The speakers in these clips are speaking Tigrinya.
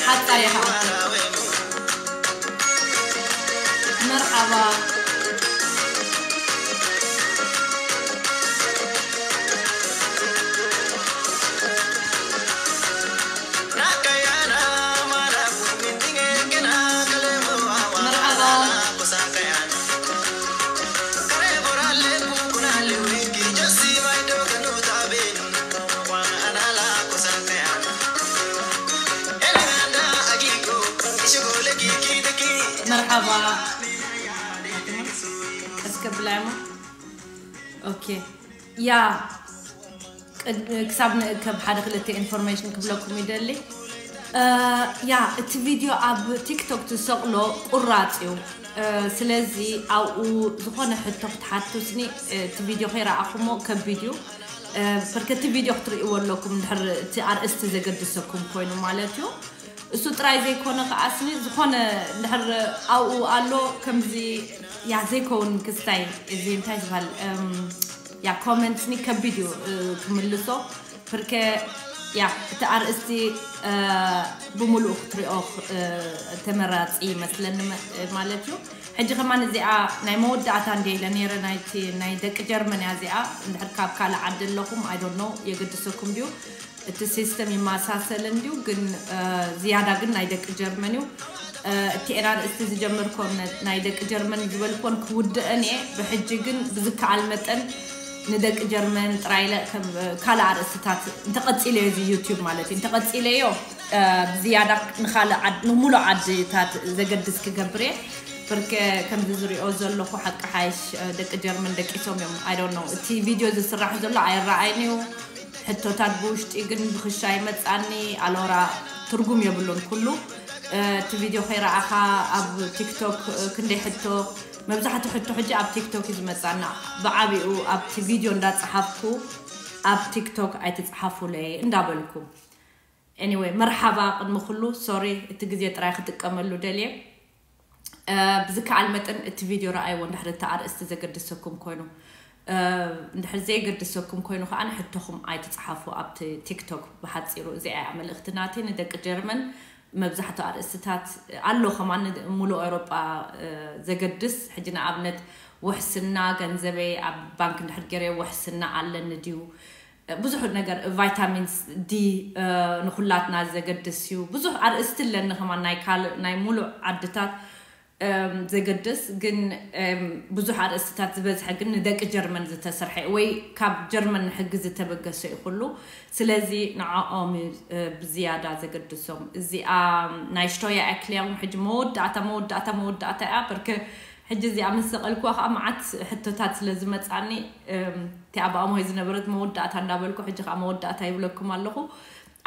ሓጻር ኢኻ። መርሓባ። መርሓባ። መርሓባ። እስከ ብላይሞ። ኦኬ። ያ፣ ቅድ-፣ ክሳብ ንእከብ ሓደ ክልተ ኢንፎርሜሽን ክብለኩም ይደሊ። እ፣ ያ፣ እቲ ቪድዮ ኣብ ቲክቶክ ትሰቕሎ ቁራጽ እዩ። እ፣ ስለዚ ኣብኡ ዝኾነ ሕቶ ክትሓቱስኒ፣ እ፣ እቲ ቪድዮ ከይረኣኹሞ ከቢድ እዩ። እ፣ በርከቲ ቪድዮ ክትርእይዎ ኣለኩም፣ እንድሕር እቲ ኣርእስቲ ዘገድሰኩም ኮይኑ ማለት እዩ። እሱ ጥራይ ዘይኮነ ከኣስኒ፣ ዝኾነ እንድሕር ኣብኡ ኣሎ ከምዚ፣ ያ፣ ዘይከውን ክስታይ፣ እዚ እንታይ ዝበሃል፣ እም፣ ያ፣ ኮመንትስኒ ከቢድ እዩ፣ እ፣ ክምልሶ። ብርከ፣ ያ፣ እቲ ኣርእስቲ፣ እ፣ ብምሉኡ ክትሪኦ፣ እ፣ ተመራጺ ይመስለኒ መ-፣ ማለት እዩ። ሕጂ ከማን እዚኣ ናይ መወዳእታ እንደ ኢለ ነይረ፣ ናይቲ ናይ ደቂ ጀርመን እያ እዚኣ። እንድሕር ካብ ካልእ ዓዲ ኣለኹም፣ I don't know፣ የገድሰኩም ድዩ? እቲ ሲስተም ይመሳሰል እንድዩ፣ ግን፣ እ፣ ዝያዳ ግን ናይ ደቂ ጀርመን እዩ። እ፣ እቲ ኤና ርእስቲ ዝጀመርኮን ናይ ደቂ ጀርመን ዝበልኮን ክውድአን እየ። ብሕጂ ግን ብዝከኣል መጠን ንደቂ ጀርመን ጥራይ ኢለ ከም፣ እ፣ ካልእ ኣርእስትታት እንተቐጺለዮ እዚ ዩቲዩብ ማለት እዩ፣ እንተቐጺለዮ፣ እ፣ ብዝያዳ ንኻልእ ዓድ-፣ ንሙሉእ ዓድታት ዘገድስ ክገብር እየ። ብርከ ከምዚ ዝሪኦ ዘለኹ ሓቂ ሓይሽ፣ እ፣ ደቂ ጀርመን ደቂሶም እዮም። I don't know። እቲ ቪድዮ ዝስራሕ ዘሎ ኣይረኣይን እዩ። ሕቶታት ብውሽጢ ግን ብኽሻ ይመጻኒ። ኣሎራ ትርጉም የብሉን ኩሉ። እ፣ እቲ ቪድዮ ከይረኣኻ ኣብ ቲክቶክ፣ እ፣ ክንደይ ሕቶ፣ መብዛሕትኡ ሕቶ ሕጂ ኣብ ቲክቶክ እዩ ዝመጻና። ብዓቢኡ ኣብቲ ቪድዮ እንዳጸሓፍኩ ኣብ ቲክቶክ ኣይትጽሓፉለይ እንዳበልኩ። ኤኒወይ፣ መርሓባ። ቅድሚ ኩሉ ሶሪ፣ እቲ ግዜ ጥራይ ክጥቀመሉ ደልየ። እ፣ ብዝከኣል መጠን እቲ ቪድዮ ረኣይዎ፣ እንድሕር እቲ ኣርእስቲ ዘገድሰኩም ኮይኑ። እ፣ እንድሕር ዘይገድሰኩም ኮይኑ ከኣ ንሕቶኹም ኣይትጽሓፉ ኣብቲ ቲክቶክ። ብሓጺሩ እዚኣ እያ መልእኽቲ ናተይ ንደቂ ጀርመን። መብዛሕትኡ ኣርእስትታት ኣሎ ከማን ሙሉእ ኤውሮጳ፣ እ፣ ዘገድስ። ሕጂ ንኣብነት ውሕስና ገንዘበይ ኣብ ባንክ እንድሕር ገይረ ውሕስና ኣለኒ ድዩ? ብዙሕ ነገር፣ ቫይታሚንስ ዲ፣ እ፣ ንኹላትና ዘገድስ እዩ። ብዙሕ ኣርእስቲ ኣለኒ ከማን ናይ ካልእ ናይ ሙሉእ ዓድታት፣ እም፣ ዘገድስ ግን፣ እም፣ ብዙሕ ኣርእስትታት ዝበዝሐ ግን ንደቂ ጀርመን ዝተሰርሐ ወይ ካብ ጀርመን ንሕጊ ዝተበገሰ እዩ ኩሉ። ስለዚ ንዕኦም እዩ፣ እ፣ ብዝያዳ ዘገድሶም። እዚኣ ናይ ሽቶያ ኣክልያም ሕጂ መወዳእታ፣ መወዳእታ፣ መወዳእታ እያ። በርከ ሕጂ እዚኣ ምስ ሰቐልኩዋ ከዓ መዓት ሕቶታት ስለ ዝመጻኒ፣ እም፣ እቲ ኣብ ኣእምሮይ ዝነበረት መወዳእታ እንዳበልኩ፣ ሕጂ ከዓ መወዳእታ ይብለኩም ኣለኹ።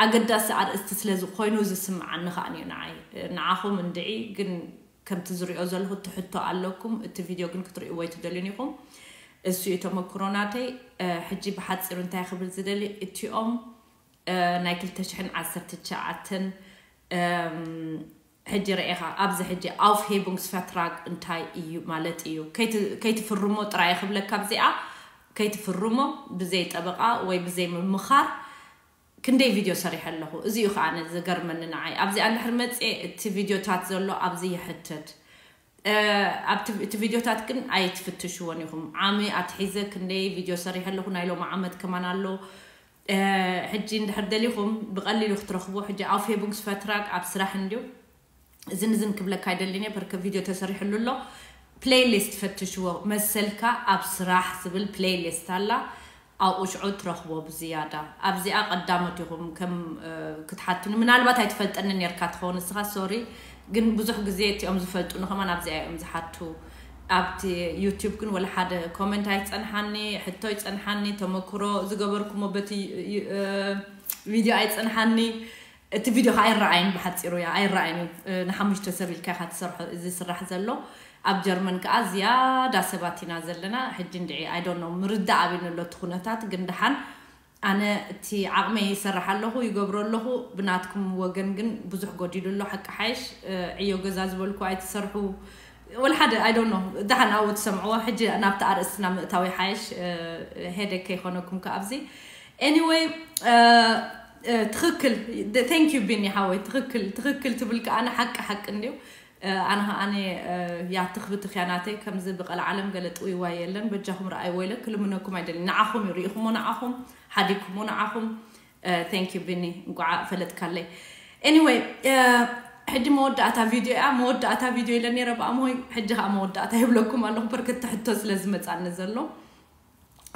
ኣገዳሲ ኣርእስቲ ስለ ዝኾይኑ ዝስምዓኒ ከዓ እዩ ንዓይ። ንዓኹም እንድዒ፣ ግን ከምቲ ዝሪኦ ዘለኹ እቲ ሕቶ ኣለኩም። እቲ ቪድዮ ግን ክትርእይዎ ኣይትደልዩን ኢኹም። እሱ እዩ ተመክሮ ናተይ። እ፣ ሕጂ ብሓጺሩ እንታይ ክብል ዝደሊ፣ እቲኦም፣ እ፣ ናይ ክልተ ሽሕን ዓሰርተ ትሽዓተን፣ እም፣ ሕጂ ርኤኻ፣ ኣብዚ ሕጂ ኣውፍሄቡንግስፈትራግ እንታይ እዩ ማለት እዩ? ከይቲ-፣ ከይትፍርሞ ጥራይ ክብለካ ኣብዚኣ፣ ከይትፍርሞ ብዘይ ጠበቓ ወይ ብዘይ ምምኻር ክንደይ ቪድዮ ሰሪሐ ኣለኹ። እዚ እዩ ከኣ ዝገርመኒ ንዓይ። ኣብዚኣ እንድሕር መጽየ እቲ ቪድዮታት ዘሎ ኣብዚ ይሕተት። እ፣ ኣብቲ፣ እቲ ቪድዮታት ግን ኣይትፍትሽዎን ኢኹም። ዓሚ ኣትሒዘ ክንደይ ቪድዮ ሰሪሐ ኣለኹ፣ ናይ ሎሚ ዓመት ከማን ኣሎ። እ፣ ሕጂ እንድሕር ደሊኹም ብቐሊሉ ክትረኽብዎ፣ ሕጂ ኣውፍሄቡንግስፈትራግ ኣብ ስራሕ እንድዩ። እዝን እዝን ክብለካ ኣይደልን እየ፣ በርከ ቪድዮ ተሰሪሕሉ ኣሎ። ፕሌይሊስት ፈትሽዎ፣ መሰልካ ኣብ ስራሕ ዝብል ፕሌይሊስት ኣላ። ኣብኡ ሽዑ ትረኽቦ ብዝያዳ። ኣብዚኣ ቀዳሞት ኢኹም ከም፣ እ፣ ክትሓቱኒ። ምናልባት ኣይትፈልጠኒ ኔርካ ትኸውን ንስኻ፣ ሶሪ። ግን ብዙሕ ግዜ እቲኦም ዝፈልጡኒ ከማን ኣብዚኣ እዮም ዝሓቱ። ኣብቲ ዩቲዩብ ግን ወላ ሓደ ኮመንት ኣይጸንሓኒ፣ ሕቶ ኣይጸንሓኒ፣ ተመክሮ ዝገበርኩሞ በቲ፣ ዩ-፣ እ፣ ቪድዮ ኣይጸንሓኒ። እቲ ቪድዮ ከዓ ኣይረኣይን፣ ብሓጺሩ እያ፣ ኣይረኣይን እዩ። እ፣ ንሓሙሽተ ሰብ ኢልካ ኢኻ ትሰርሖ እዚ ስራሕ ዘሎ። ኣብ ጀርመን ከዓ ዝያዳ ሰባት ኢና ዘለና። ሕጂ እንድዒ፣ I don't know፣ ምርዳእ ኣብዩኒ ኣሎ እቲ ኩነታት፣ ግን ደሓን ኣነ እቲ ዓቕመይ ይሰርሕ ኣለኹ፣ ይገብሮ ኣለኹ። ብናትኩም ወገን ግን ብዙሕ ጎዲሉ ኣሎ። ሓቂ ሓይሽ፣ እ፣ ዕዮ ገዛ ዝበልኩ ኣይትሰርሑ። ወላ ሓደ፣ I don't know፣ ደሓን ኣብኡ ትሰምዕዎ። ሕጂ ናብቲ ኣርእስትና ምእታዊ ሓይሽ፣ እ፣ ሄደክ ከይኮነኩም ከ ኣብዚ። ኤኒወይ፣ እ፣ ትኽክል። Thank you ቢኒ ሓወይ። ትኽክል ትኽክል ትብል ከኣነ ሓቂ ሓቂ እንድዩ። ኣነ ከኣነ ያ ትኽብትኽያ ናተይ ከምዚ ብቐል ዓለም ገለ ጥውይዋይ የለን። በጃኹም ረኣይዎ ኢለ ክልምነኩም ኣይደልን። ንዓኹም እዩ ርኢኹሞ ንዓኹም ሓዲግኩሞ ንዓኹም። Thank you ቢኒ እንቋዕ ፈለጥካለይ። Anyway ሕጂ መወዳእታ ቪድዮ እያ። መወዳእታ ቪድዮ ኢለ ነይረ ብኣምሆይ። ሕጂ ከዓ መወዳእታ ይብለኩም ኣለኹ በርከት ሕቶ ስለ ዝመፃኒ ዘሎ።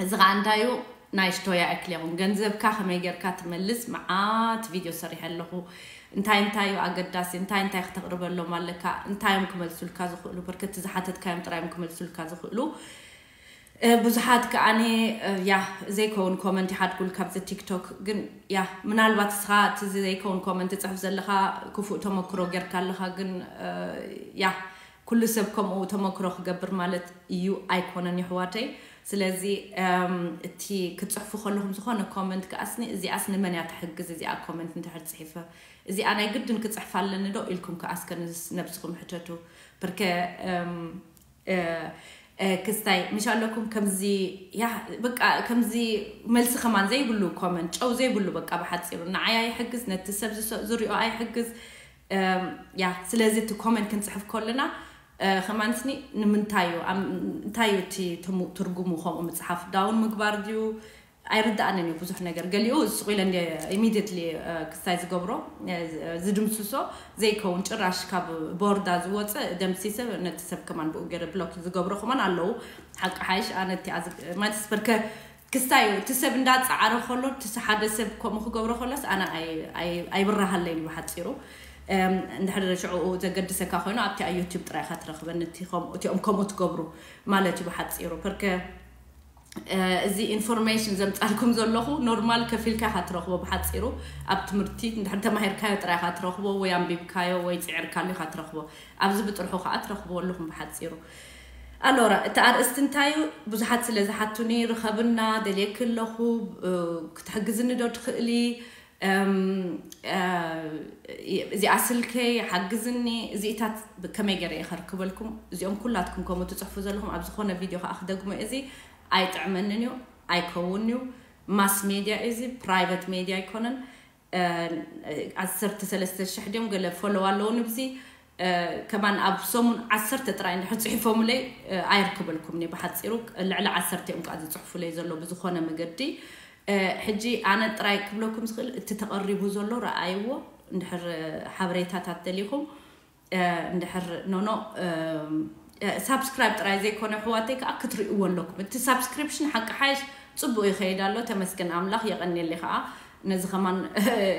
እዚ ከዓ እንታይ እዩ? ናይ ሽቶያ እክል ይኹን ገንዘብካ ከመይ ጌርካ ትመልስ መዓት ቪድዮ ሰሪሐ ኣለኹ። እንታይ እንታይ እዩ ኣገዳሲ እንታይ እንታይ ክተቕርበሎም ኣለካ? እንታይ እዮም ክመልሱልካ ዝኽእሉ? በርከቲ ዝሓተትካዮም ጥራይ እዮም ክመልሱልካ ዝኽእሉ። ብዙሓት ከኣኒ ያ ዘይከውን ኮመንት ይሓድጉል ካብዚ ቲክቶክ። ግን ያ ምናልባት እስኻ እቲ ዘይከውን ኮመንት ትፅሕፍ ዘለኻ ክፉእ ተመክሮ ጌርካ ኣለኻ። ግን ያ ኩሉ ሰብ ከምኡ ተመክሮ ክገብር ማለት እዩ ኣይኮነን ይሕዋተይ። ስለዚ እቲ ክትፅሕፉ ከለኹም ዝኾነ ኮመንት ከኣስኒ እዚኣስ ንመን እያ ትሕግዝ እዚኣ ኮመንት እንድሕር ፅሒፈ እዚኣ ናይ ግድን ክፅሕፍ ኣለኒ ዶ ኢልኩም ከኣስከ ነብስኹም ሕተቱ። ብርከ ክስታይ ምሽ ኣለኩም ከምዚ ያ በቃ ከምዚ መልሲ ከማን ዘይብሉ ኮመንት ጨው ዘይብሉ በቃ ብሓፂሩ ንዓይ ኣይሕግዝ ነቲ ሰብ ዝሪኦ ኣይሕግዝ። ያ ስለዚ እቲ ኮመንት ክንፅሕፍ ከለና ከማንስኒ ንምንታይ እዩ እንታይ እዩ እቲ ትርጉሙ ከምኡ ምፅሓፍ ዳውን ምግባር ድዩ? ኣይርዳኣንን እዩ ብዙሕ ነገር ገሊኡ ስቑ ኢለ እንደ immediately ክስታይ ዝገብሮ ዝድምስሶ ዘይከውን ጭራሽ ካብ ቦርዳ ዝወፀ ደምሲሰ ነቲ ሰብ ከማን ብኡ ገይረ ብሎክ ዝገብሮ ከማን ኣለዉ። ሓቂ ሓይሽ ኣነ እቲኣ ማለትስ በርከ ክስታይ እዩ እቲ ሰብ እንዳፀዓረ ከሎ እቲ ሓደ ሰብ ከምኡ ክገብሮ ከሎስ ኣነ ኣይብራሃለይን ብሓፂሩ። እንድሕር ሽዕኡ ዘገድሰካ ኮይኑ ኣብቲ ዩቲብ ጥራይ ኢካ ትረክበኒ እቲኦም ከምኡ ትገብሩ ማለት እዩ ብሓፂሩ በርከ እዚ ኢንፎርሜሽን ዘምፃልኩም ዘለኹ ኖርማል ከፊልካ ኢካ ትረክቦ ብሓፂሩ። ኣብ ትምህርቲ እንድሕር ተማሂርካዮ ጥራይ ኢካ ትረክቦ ወይ ኣንቢብካዮ ወይ ፅዕርካሉ ኢካ ትረክቦ። ኣብዚ ብጥርሑ ከዓ ትረክብዎ ኣለኹም ብሓፂሩ። ኣሎራ እቲ ኣርእስቲ እንታይ እዩ? ብዙሓት ስለ ዝሓቱኒ ርኸብና ደልየኪ ኣለኹ ክትሕግዝኒ ዶ ትኽእሊ? እዚኣ ስልከይ ሓግዝኒ እዚኢታት ከመይ ገይረ እየ ከርክበልኩም? እዚኦም ኩላትኩም ከምኡ ትፅሕፉ ዘለኹም ኣብ ዝኾነ ቪድዮ ከዓ ክደግሞ እዚ ኣይጥዕመንን እዩ ኣይከውን እዩ። ማስ ሜድያ እዚ ፕራይቨት ሜድያ ኣይኮነን። ዓሰርተ ሰለስተ ሽሕ ድዮም ገለ ፎሎው ኣለዎ ንብዚ ከማን ኣብ ሰሙን ዓሰርተ ጥራይ እንድሕር ፅሒፎምለይ ኣይርክበልኩም እየ ብሓፂሩ። ልዕሊ ዓሰርተ እዮም ከዓ ዝፅሕፉለይ ዘሎ ብዝኾነ መገዲ። ሕጂ ኣነ ጥራይ ክብለኩም ዝኽእል እቲ ተቐሪቡ ዘሎ ረኣይዎ እንድሕር ሓበሬታታት ደሊኹም እንድሕር ኖኖ ሳብስክራይብ ጥራይ ዘይኮነ ኣሕዋተይ ከዓ ክትርእይዎ ኣለኩም። እቲ ሳብስክሪፕሽን ሓቂ ሓይሽ ፅቡቅ ይኸይድ ኣሎ ተመስገን ኣምላኽ የቐንየለይ ከዓ ነዚ ከማን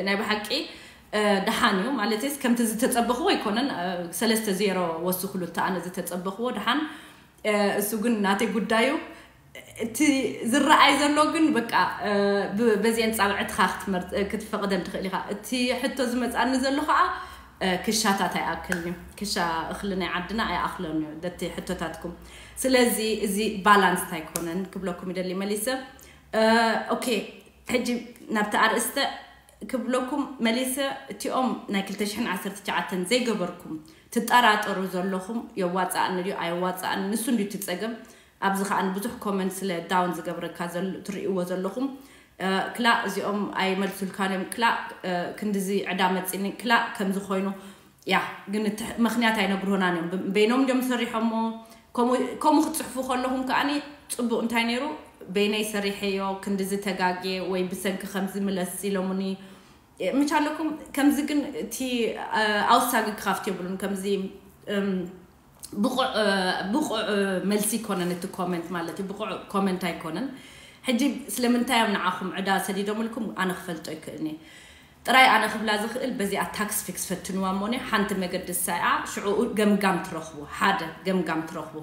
ናይ ብሓቂ ደሓን እዩ ማለትስ ከምቲ ዝተፀበኽዎ ኣይኮነን። ሰለስተ ዜሮ ወስኽሉ እቲ ኣነ ዝተፀበኽዎ ደሓን እሱ ግን ናተይ ጉዳዩ እቲ ዝረኣይ ዘሎ ግን በቃ በዚአን ፃብዕትኻ ክትፈቕደን ትኽእል ኢኻ። እቲ ሕቶ ዝመፅኣኒ ዘሎ ከዓ ክሻታት ኣይኣክልን እዩ። ክሻ እኽሊ ናይ ዓድና ኣይኣኽሎን እዩ ደቲ ሕቶታትኩም። ስለዚ እዚ ባላንስ ኣይኮነን ክብለኩም ይደሊ መሊሰ። ኦኬ ሕጂ ናብቲ ኣርእስተ ክብለኩም መሊሰ እቲኦም ናይ ክልተ ሽሕን ዓሰርተ ትሽዓተን ዘይገበርኩም ትጠራጠሩ ዘለኹም የዋፅኣኒ ድዩ ኣየዋፅኣኒ ንሱ እንድዩ እቲ ፀገም። ኣብዚ ከዓ ብዙሕ ኮመንት ስለ ዳውን ዝገብረካ ትርእይዎ ዘለኹም ክላእ እዚኦም ኣይመልሱልካን እዮም ክላእ ክንድዚ ዕዳ መፂኒ ክላእ ከምዚ ኮይኑ ያ ግን ምክንያት ኣይነግርሆናን እዮም በይኖም እንዲዮም ሰሪሖሞ። ከምኡ ክትፅሕፉ ከለኹም ከዓኒ ፅቡቅ እንታይ ነይሩ በይነይ ሰሪሐዮ ክንድዚ ተጋግየ ወይ ብሰንኪ ከምዚ ምለስ ኢሎምኒ ምቻለኩም ከምዚ ግን እቲ ኣውሳጊ ክካፍት የብሉን ከምዚ ብቑዕ ብቑዕ መልሲ ይኮነን እቲ ኮመንት ማለት እዩ ብቑዕ ኮመንት ኣይኮነን። ሕጂ ስለምንታይ እዮም ንዓኹም ዕዳ ሰዲዶምልኩም ኣነ ክፈልጦ ይክእልኒ። ጥራይ ኣነ ክብላ ዝኽእል በዚኣ ታክስ ፊክስ ፈትንዋ እሞኒ ሓንቲ መገዲ ሳይኣ ሽዑኡ ገምጋም ትረኽቡ ሓደ ገምጋም ትረኽቡ።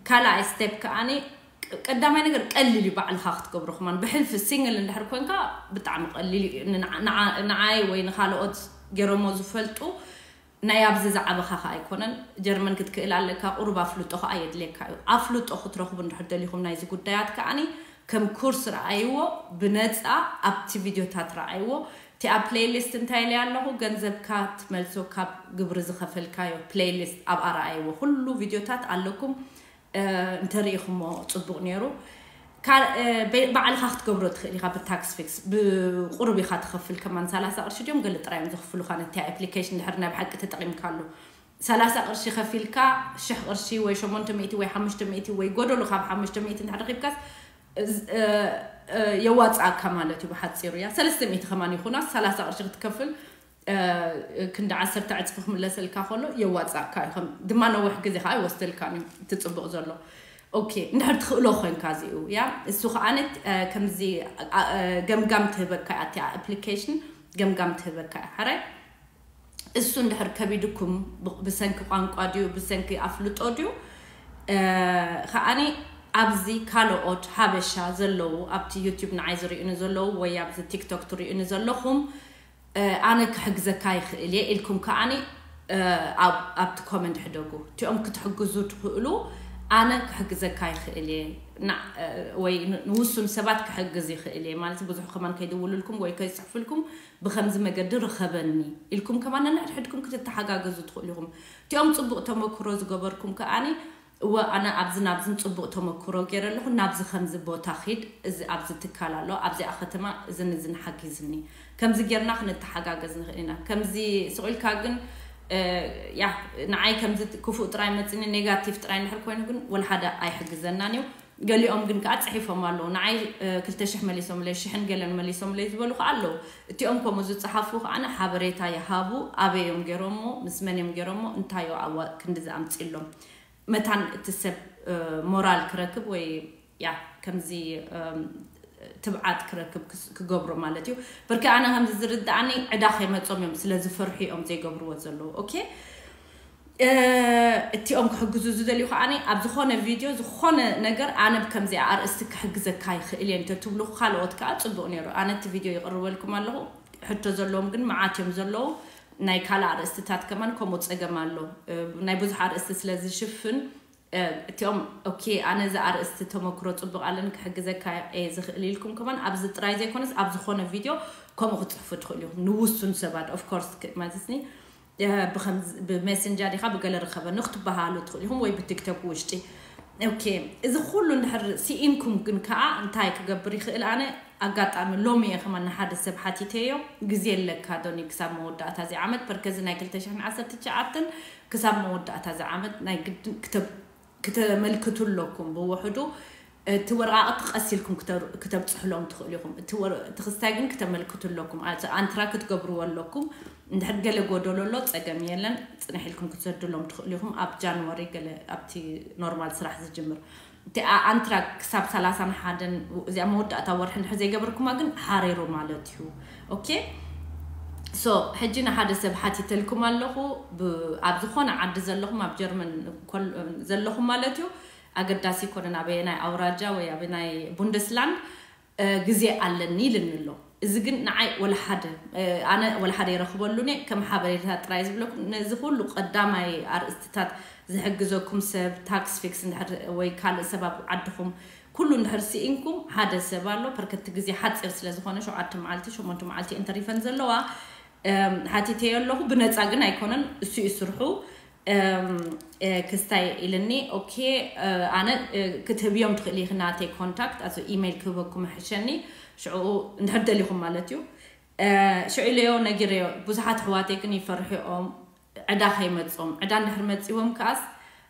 ካልኣይ ስቴፕ ከኣኒ ቀዳማይ ነገር ቀሊል እዩ ባዕልኻ ክትገብሮ ከማን ብሕልፊ ሲንግል እንድሕር ኮንካ ብጣዕሚ ቀሊል እዩ። ንዓይ ወይ ንካልኦት ገይሮሞ ዝፈልጡ ናይ ኣብዚ ዝዓበኻ ከዓ ኣይኮነን። ጀርመን ክትክእል ኣለካ ቁሩብ ኣፍልጦ ከዓ የድልየካ እዩ። ኣፍልጦ ክትረኽቡ እንድሕር ደሊኹም ናይዚ ጉዳያት ከዓኒ ከም ኩርስ ረኣይዎ ብነፃ ኣብቲ ቪድዮታት ረኣይዎ። እቲ ኣብ ፕሌይሊስት እንታይ ኢለ ኣለኹ ገንዘብካ ትመልሶ ካብ ግብሪ ዝኸፈልካዮ ፕሌይሊስት ኣብኣ ረኣይዎ ኩሉ ቪድዮታት ኣለኩም። እንተርኢኹሞ ፅቡቅ ነይሩ። ባዕልኻ ክትገብሮ ትኽእል ኢኻ። ብታክስ ፊክስ ብቁሩብ ኢኻ ትኸፍል። ከማን ሰላሳ ቅርሺ ድዮም ገለ ጥራይ እዮም ዘኽፍሉኻ ነቲ ኣፕሊኬሽን ድሕር ናይ ብሓቂ ተጠቒምካሉ። ሰላሳ ቅርሺ ከፊልካ ሽሕ ቅርሺ ወይ ሸሞንተ ሚእቲ ወይ ሓሙሽተ ሚእቲ ወይ ጎደሎ ካብ ሓሙሽተ ሚእቲ እንድሕር ረኺብካስ የዋፅኣካ ማለት እዩ። ብሓፂሩ እያ ሰለስተ ሚእቲ ከማን ይኹና ሰላሳ ቅርሺ ክትከፍል ክንዲ ዓሰርተ ዕፅፊ ክምለሰልካ ከሎ የዋፅኣካ እዩ። ድማ ነዊሕ ግዜ ከዓ ይወስደልካ እዩ እቲ ፅቡቕ ዘሎ። ኦኬ፣ እንድሕር ትኽእሎ ኮይንካ እዚኡ እያ። እሱ ከዓ ከምዚ ገምጋም ትህበካ እያ። እቲ ኣፕሊኬሽን ገምጋም ትህበካ እያ። ሓራይ እሱ እንድሕር ከቢድኩም ብሰንኪ ቋንቋ ድዩ ብሰንኪ ኣፍልጦ ድዩ ከዓኒ ኣብዚ ካልኦት ሓበሻ ዘለዉ ኣብቲ ዩቲዩብ ንዓይ ዝርእዩኒ ዘለዉ ወይ ኣብዚ ቲክቶክ ትርእዩኒ ዘለኹም ኣነ ክሕግዘካ ይኽእል እየ ኢልኩም ከዓኒ ኣብቲ ኮመንት ሕደጉ። እቲኦም ክትሕግዙ ትኽእሉ ኣነ ክሕግዘካ ይኽእል እየ ወይ ንውሱን ሰባት ክሕግዝ ይኽእል እየ ማለት ብዙሕ ከማን ከይድውልልኩም ወይ ከይፅሕፍልኩም ብከምዚ መገዲ ርኸበኒ ኢልኩም ከማን ነንሕድሕድኩም ክትተሓጋገዙ ትኽእሉ ኢኹም። እቲኦም ፅቡቕ ተመክሮ ዝገበርኩም ከዓኒ እወ ኣነ ኣብዚ ናብዝን ፅቡቕ ተመክሮ ገይረ ኣለኹ ናብዚ ከምዚ ቦታ ኺድ እዚ ኣብዚ ትካል ኣሎ ኣብዚኣ ከተማ እዝን እዝን ሓጊዝኒ ከምዚ ጌርና ክንተሓጋገዝ ንኽእል ኢና። ከምዚ ስቑኢልካ ግን ያ ንዓይ ከምዚ ክፉእ ጥራይ መፅኒ ኔጋቲቭ ጥራይ እንድሕር ኮይኑ ግን ወልሓደ ኣይሕግዘናን እዩ። ገሊኦም ግን ከዓ ፅሒፎም ኣለዉ ንዓይ ክልተ ሽሕ መሊሶምለይ ሽሕን ገለን መሊሶምለይ ዝበሉ ከዓ ኣለዉ። እቲኦም ከምኡ ዝፀሓፉ ከዓ ሓበሬታ ይሃቡ ኣበይ እዮም ገይሮሞ ምስ መን እዮም ገይሮሞ እንታዮ ኣዋ ክንዲ ዝኣምፅሎም መታን እቲ ሰብ ሞራል ክረክብ ወይ ያ ከምዚ ትብዓት ክረክብ ክገብሮ ማለት እዩ። ብርኪ ኣነ ከምዚ ዝርዳእኒ ዕዳ ከይመፆም እዮም ስለ ዝፈርሑ እዮም ዘይገብርዎ ዘለዉ። ኦኬ እቲኦም ክሕግዙ ዝደልዩ ከዓ ኣብ ዝኾነ ቪድዮ ዝኾነ ነገር ኣነ ብከምዚኣ ኣርእስቲ ክሕግዘካ ይኽእል እየ እንተትብሉ ካልኦት ከዓ ፅቡቅ ነይሩ። ኣነ እቲ ቪድዮ ይቕርበልኩም ኣለኹ። ሕቶ ዘለዎም ግን መዓት እዮም ዘለዉ። ናይ ካልእ ኣርእስትታት ከማን ከምኡ ፀገም ኣሎ። ናይ ብዙሕ ኣርእስቲ ስለ ዝሽፍን እቲኦም ኦኬ ኣነ እዚ ኣርእስቲ ተመክሮ ፅቡቅ ኣለን ክሕግዘካ እየ ዝኽእል ኢልኩም ከማን ኣብዚ ጥራይ ዘይኮነስ ኣብ ዝኾነ ቪድዮ ከምኡ ክፅሕፉ ትኽእሉ ኢኹም። ንውሱን ሰባት ኦፍኮርስ ማለትኒ ብሜሰንጀር ዲኻ ብገለ ርከበ ንክትበሃሉ ትኽእሉ ኢኹም ወይ ብቲክቶክ ውሽጢ። ኦኬ እዚ ኩሉ እንድሕር ስኢንኩም ግን ከዓ እንታይ ክገብር ይኽእል? ኣነ ኣጋጣሚ ሎሚ እየ ከማን ንሓደ ሰብ ሓቲተዮ ግዜ ኣለካ ዶኒ ክሳብ መወዳእታ እዚ ዓመት ፐርከዚ ናይ ክልተ ሽሕን ዓሰርተ ትሽዓተን ክሳብ መወዳእታ እዚ ዓመት ናይ ግድን ክተብ- ክተመልክቱ ኣለኩም ብውሕዱ እቲ ወረቃቅቲ ቀስ ኢልኩም ክተር- ክተብፅሕሎም ትኽእሉ ኢኹም። እቲ ወረ- እቲ ክስታይ ግን ክተመልክቱ ኣለኩም። ኣቲ ኣንትራ ክትገብርዎ ኣለኩም። እንድሕር ገለ ጎደሎ ኣሎ ፀገም የለን። ፅንሕ ኢልኩም ክትሰድሎም ትኽእሉ ኢኹም። ኣብ ጃንዋሪ ገለ ኣብቲ ኖርማል ስራሕ ዝጅምር እቲ ኣ- ኣንትራ ክሳብ ሰላሳን ሓደን እዚኣ መወዳእታ ወርሒ እንድሕር ዘይገበርኩማ ግን ሓሪሩ ማለት እዩ። ኦኬ ሶ ሕጂ ንሓደ ሰብ ሓቲተልኩም ኣለኹ ብ- ኣብ ዝኾነ ዓዲ ዘለኹም ኣብ ጀርመን ኮል- ዘለኹም ማለት እዩ። ኣገዳሲ ይኮነን ኣበየናይ ኣውራጃ ወይ ኣበናይ ቡንደስላንድ ግዜ ኣለኒ ኢልኒ ኣሎ። እዚ ግን ንዓይ ወላ ሓደ ኣነ ወላ ሓደ ይረኽበሉን እየ ከም ሓበሬታ ጥራይ ዝብለኩም ነዚ ኩሉ ቀዳማይ ኣርእስትታት ዝሕግዘኩም ሰብ ታክስ ፊክስ እንድሕር ወይ ካልእ ሰብ ኣብ ዓድኹም ኩሉ እንድሕር ስኢንኩም ሓደ ሰብ ኣሎ ፐርከቲ ግዜ ሓፂር ስለ ዝኾነ ሸውዓተ መዓልቲ ሸሞንተ መዓልቲ እንተሪፈን ዘለዋ ሓቲተዮ ኣለኹ ብነፃ ግን ኣይኮነን እሱ እዩ ስርሑ ክስታይ ኢልኒ ኦኬ ኣነ ክትህብዮም ትኽእል ኢኺ ናተይ ኮንታክት ኣዚ ኢሜይል ክህበኩም ሕሸኒ ሽዑ እንድሕር ደሊኹም ማለት እዩ ሽዑ ኢለዮ ነጊረዮ ብዙሓት ኣሕዋተይ ግን ይፈርሑ እዮም ዕዳ ከይመፅኦም ዕዳ እንድሕር መፂዎም ከኣስ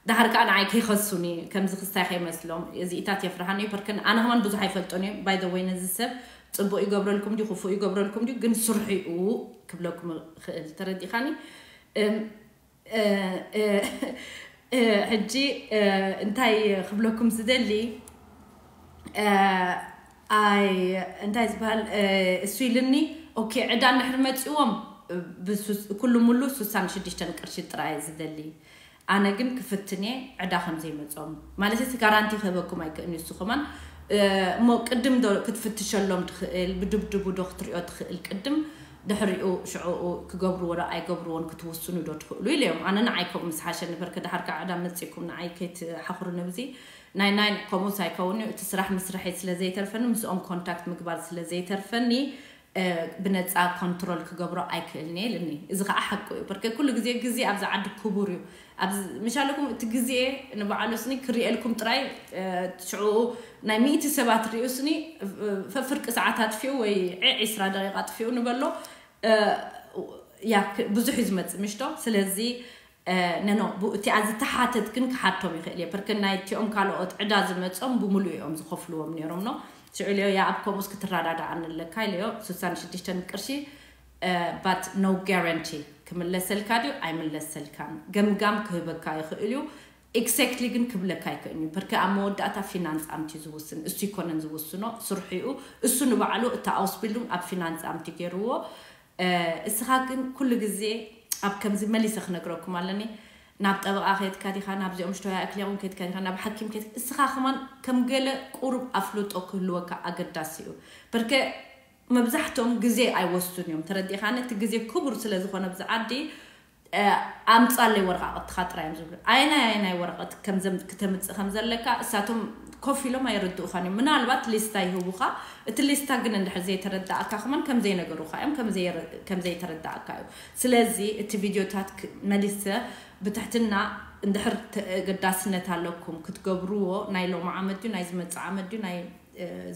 ዳሕር ከዓ ንዓይ ከይኸሱኒ ከምዚ ክስታይ ከይመስሎም እዚኢታት የፍርሃኒ ፐርከን ኣነ ከማን ብዙሕ ኣይፈልጦን እዩ ባይ ወይ ነዚ ሰብ ፅቡቅ ይገብረልኩም ድዩ ክፉእ ይገብረልኩም ድዩ ግን ስርሒኡ ክብለኩም ክእል ተረዲኻኒ ሕጂ እንታይ ክብለኩም ዝደሊ ኣይ እንታይ ዝበሃል እሱ ኢልኒ ኦኬ ዕዳ እንድሕር መፂዎም ኩሉ ሙሉ ሱሳን ሽዱሽተን ቅርሺ ጥራይ ዝደሊ ኣነ ግን ክፍትን እየ ዕዳ ከም ዘይመፆም ማለት እቲ ጋራንቲ ክህበኩም ኣይክእልኒ እሱ ከማን እሞ ቅድም ዶ ክትፍትሸሎም ትኽእል ብድብድቡ ዶ ክትሪኦ ትኽእል ቅድም ድሕሪኡ ሽዕኡ ክገብርዎ ዶ ኣይገብርዎን ክትውስኑ ዶ ትኽእሉ ኢለዮም ኣነ ንዓይ ከምኡ ምስ ሓሸኒ በርከ ድሓር ከዓ ዕዳ መፂኩም ንዓይ ከይትሓኽሩ ንብዚ ናይ ናይ ከምኡ ሳይከውን እቲ ስራሕ ምስርሐይ ስለ ዘይተርፈኒ ምስኦም ኮንታክት ምግባር ስለ ዘይተርፈኒ ብነፃ ኮንትሮል ክገብሮ ኣይክእልን እየ ኢልኒ። እዚ ከዓ ሓቁ እዩ። በርከ ኩሉ ግዜ ግዜ ኣብዚ ዓዲ ክቡር እዩ። ኣብዚ ምሻለኩም እቲ ግዜ ንባዕሉ ስኒ ክርእየልኩም ጥራይ ሽዑ ናይ ሚእቲ ሰባት ርእዩ ስኒ ፈፍርቂ ሰዓት ኣጥፊኡ ወይ ዒ- ዒስራ ደቂቃ ኣጥፊኡ ንበሎ ያ ብዙሕ እዩ ዝመፅእ ምሽቶ። ስለዚ ነኖ እቲኣ ዝተሓተት ግን ክሓቶም ይኽእል እየ። በርከ ናይቲኦም ካልኦት ዕዳ ዝመፆም ብምሉእ እዮም ዝኸፍልዎም ነይሮም ነው ሽዑ ኢለዮ ያ ኣብ ከምኡስ ክትረዳዳኣኒ ኣለካ ኢለዮ። ስሳን ሽዱሽተን ቅርሺ but no guarantee ክምለሰልካ ድዩ ኣይምለሰልካን ገምጋም ክህበካ ይኽእል እዩ። Exactly ግን ክብለካ ኣይክእልን እዩ። በርከ ኣብ መወዳእታ ፊናንስ ኣምቲ ዝውስን እሱ ይኮነን ዝውስኖ ስርሑ እዩ። እሱ ንባዕሉ እታ ኣውስቢልዱንግ ኣብ ፊናንስ ኣምቲ ገይርዎ። እስኻ ግን ኩሉ ግዜ ኣብ ከምዚ መሊሰ ክነግረኩም ኣለኒ ናብ ጠበቓ ከድካ ዲኻ ናብዚኦም ሽቶያ ኣክሊያውን ከድካ ዲኻ ናብ ሓኪም ከድ እስኻ ከማን ከም ገለ ቁሩብ ኣፍልጦ ክህልወካ ኣገዳሲ እዩ። በርከ መብዛሕትኦም ግዜ ኣይወስዱን እዮም። ተረዲኻኒ? እቲ ግዜ ክቡር ስለ ዝኾነ ብዚ ዓዲ ኣምፃለይ ወረቃቅትኻ ጥራይ እዮም ዝብሉ። ኣይናይ ኣይናይ ወረቀት ከምዘም ክተምፅእ ከም ዘለካ እሳቶም ኮፍ ኢሎም ኣይርድኡኻን እዮም። ምናልባት ሊስታ ይህቡኻ። እቲ ሊስታ ግን እንድሕር ዘይተረዳእካ ከማን ከም ዘይነገሩኻ እዮም፣ ከም ዘይረ- ከም ዘይተረዳእካ እዩ። ስለዚ እቲ ቪድዮታት ክ- መሊሰ ብትሕትና እንድሕር ተገዳስነት ኣለኩም ክትገብርዎ ናይ ሎሚ ዓመት ድዩ ናይ ዝመፅእ ዓመት ድዩ ናይ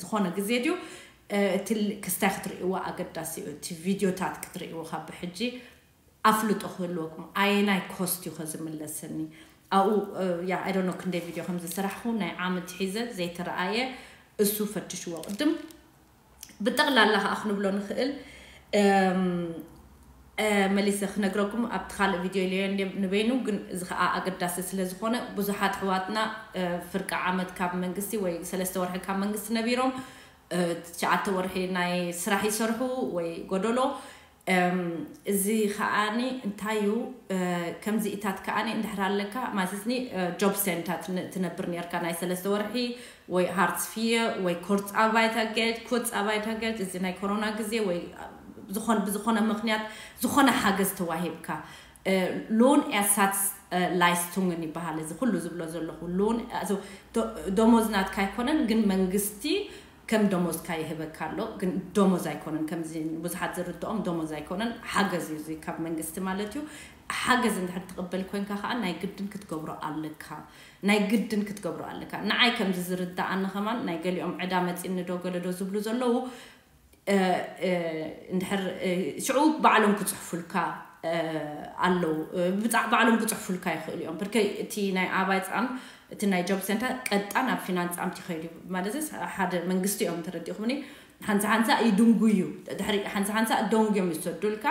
ዝኾነ ግዜ ድዩ እቲ ክስታይ ክትርእይዎ ኣገዳሲ እዩ። እቲ ቪድዮታት ክትርእይዎ ካብ ብሕጂ ኣፍልጦ ክህልወኩም ኣየናይ ኮስት እዩ ከዝምለሰኒ ኣብኡ ያ I don't know ክንደይ ቪድዮ ከም ዝሰራሕኹ ናይ ዓመት ሒዘ ዘይተረኣየ እሱ ፈትሽዎ ቅድም። ብጠቕላላ ከዓ ክንብሎ ንኽእል መሊሰ ክነግረኩም ኣብቲ ካልእ ቪድዮ ኢለዮ እንደ ንበይኑ ግን እዚ ከዓ ኣገዳሲ ስለ ዝኾነ ብዙሓት ኣሕዋትና ፍርቂ ዓመት ካብ መንግስቲ ወይ ሰለስተ ወርሒ ካብ መንግስቲ ነቢሮም ትሽዓተ ወርሒ ናይ ስራሕ ይሰርሑ ወይ ጎደሎ እዚ ከዓኒ እንታይ እዩ ከምዚ ኢታት ከዓኒ እንድሕር ኣለካ ማለት ኒ ጆብ ሴንተር ትነብር ነርካ ናይ ሰለስተ ወርሒ ወይ ሃርትስ ፊየ ወይ ኮርትስ ኣርባይታ ጌልድ ኮርትስ ኣርባይታ ጌልድ እዚ ናይ ኮሮና ግዜ ወይ ዝኾን ብዝኾነ ምክንያት ዝኾነ ሓገዝ ተዋሂብካ ሎን ኤሳትስ ላይስቱንግን ይበሃል እዚ ኩሉ ዝብሎ ዘለኹ ሎን ደሞዝ ናትካ ኣይኮነን ግን መንግስቲ ከም ደሞዝካ ይህበካ ኣሎ ግን ደሞዝ ኣይኮነን ከምዚ ብዙሓት ዝርድኦም ደሞዝ ኣይኮነን ሓገዝ እዩ እዚ ካብ መንግስቲ ማለት እዩ። ሓገዝ እንድሕር ትቕበል ኮንካ ከዓ ናይ ግድን ክትገብሮ ኣለካ ናይ ግድን ክትገብሮ ኣለካ። ንዓይ ከምዚ ዝርዳኣኒ ከማን ናይ ገሊኦም ዕዳ መፂኒ ዶ ገለ ዶ ዝብሉ ዘለዉ እንድሕር ሽዑ ባዕሎም ክፅሕፉልካ ኣለዉ ብፃዕ ባዕሎም ክፅሕፉልካ ይኽእሉ እዮም። ብርከይ እቲ ናይ ኣባይ ፃም እቲ ናይ ጆብ ሴንተር ቀጣን ኣብ ፊናንስ ፃምቲ ይኸይዱ ማለት ሓደ መንግስቲ እዮም ተረዲእኹምኒ ሓንሳ ሓንሳ ይድንጉ እዩ ድሕሪ ሓንሳ ሓንሳ ደንጉ እዮም ይሰዱልካ።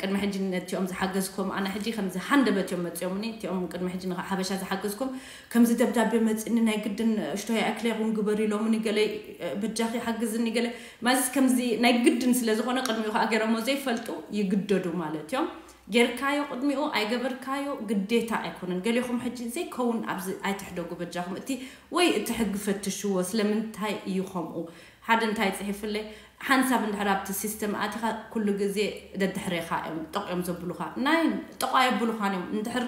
ቅድሚ ሕጂ ነቲኦም ዝሓገዝኩም ኣነ ሕጂ ከምዚ ሃንደበት እዮም መፅኦምኒ እቲኦም ቅድሚ ሕጂ ንካ ሓበሻ ዝሓገዝኩም ከምዚ ደብዳቤ መፅኒ ናይ ግድን ሽቶይ ኣክሌኹም ግበር ኢሎምኒ ገለ በጃኺ ሓግዝኒ ገለ ማለትስ ከምዚ ናይ ግድን ስለ ዝኾነ ቅድሚኡ ከዓ ገይሮሞ ዘይፈልጡ ይግደዱ ማለት እዮም። ጌርካዮ ቅድሚኡ ኣይገበርካዮ ግዴታ ኣይኮነን። ገሌኹም ሕጂ ዘይከውን ኣብዚ ኣይትሕደጉ በጃኹም እቲ ወይ እቲ ሕጊ ፈትሽዎ ስለምንታይ እዩ ከምኡ ሓደ እንታይ ፅሒፍለይ ሓንሳብ እንድሕር ኣብቲ ሲስተም ኣቲኻ ኩሉ ግዜ ደድሕሬኻ እዮም ጠቕ እዮም ዘብሉኻ ናይ ጠቕ ኣየብሉኻን እዮም እንድሕር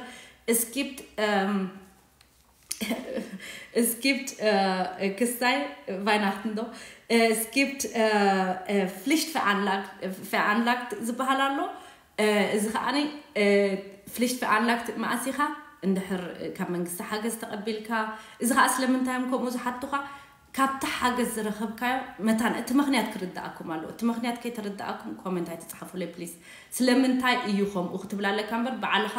skippt skippt ክስታይ ቫይናክትን ዶ skippt Pflicht veranlagt ዝበሃል ኣሎ እዚ ከዓ Pflicht veranlagt መኣሲኻ እንድሕር ካብ መንግስቲ ሓገዝ ተቐቢልካ እዚ ከዓ ስለምንታይ እዮም ከምኡ ዝሓቱኻ ካብቲ ሓገዝ ዝረኸብካዮ መታን እቲ ምኽንያት ክርዳኣኩም ኣለዎ። እቲ ምኽንያት ከይተረዳኣኩም ኮመንት ኣይትፅሓፉለይ ፕሊስ። ስለምንታይ እዩ ከምኡ ክትብል ኣለካ እምበር ባዕልኻ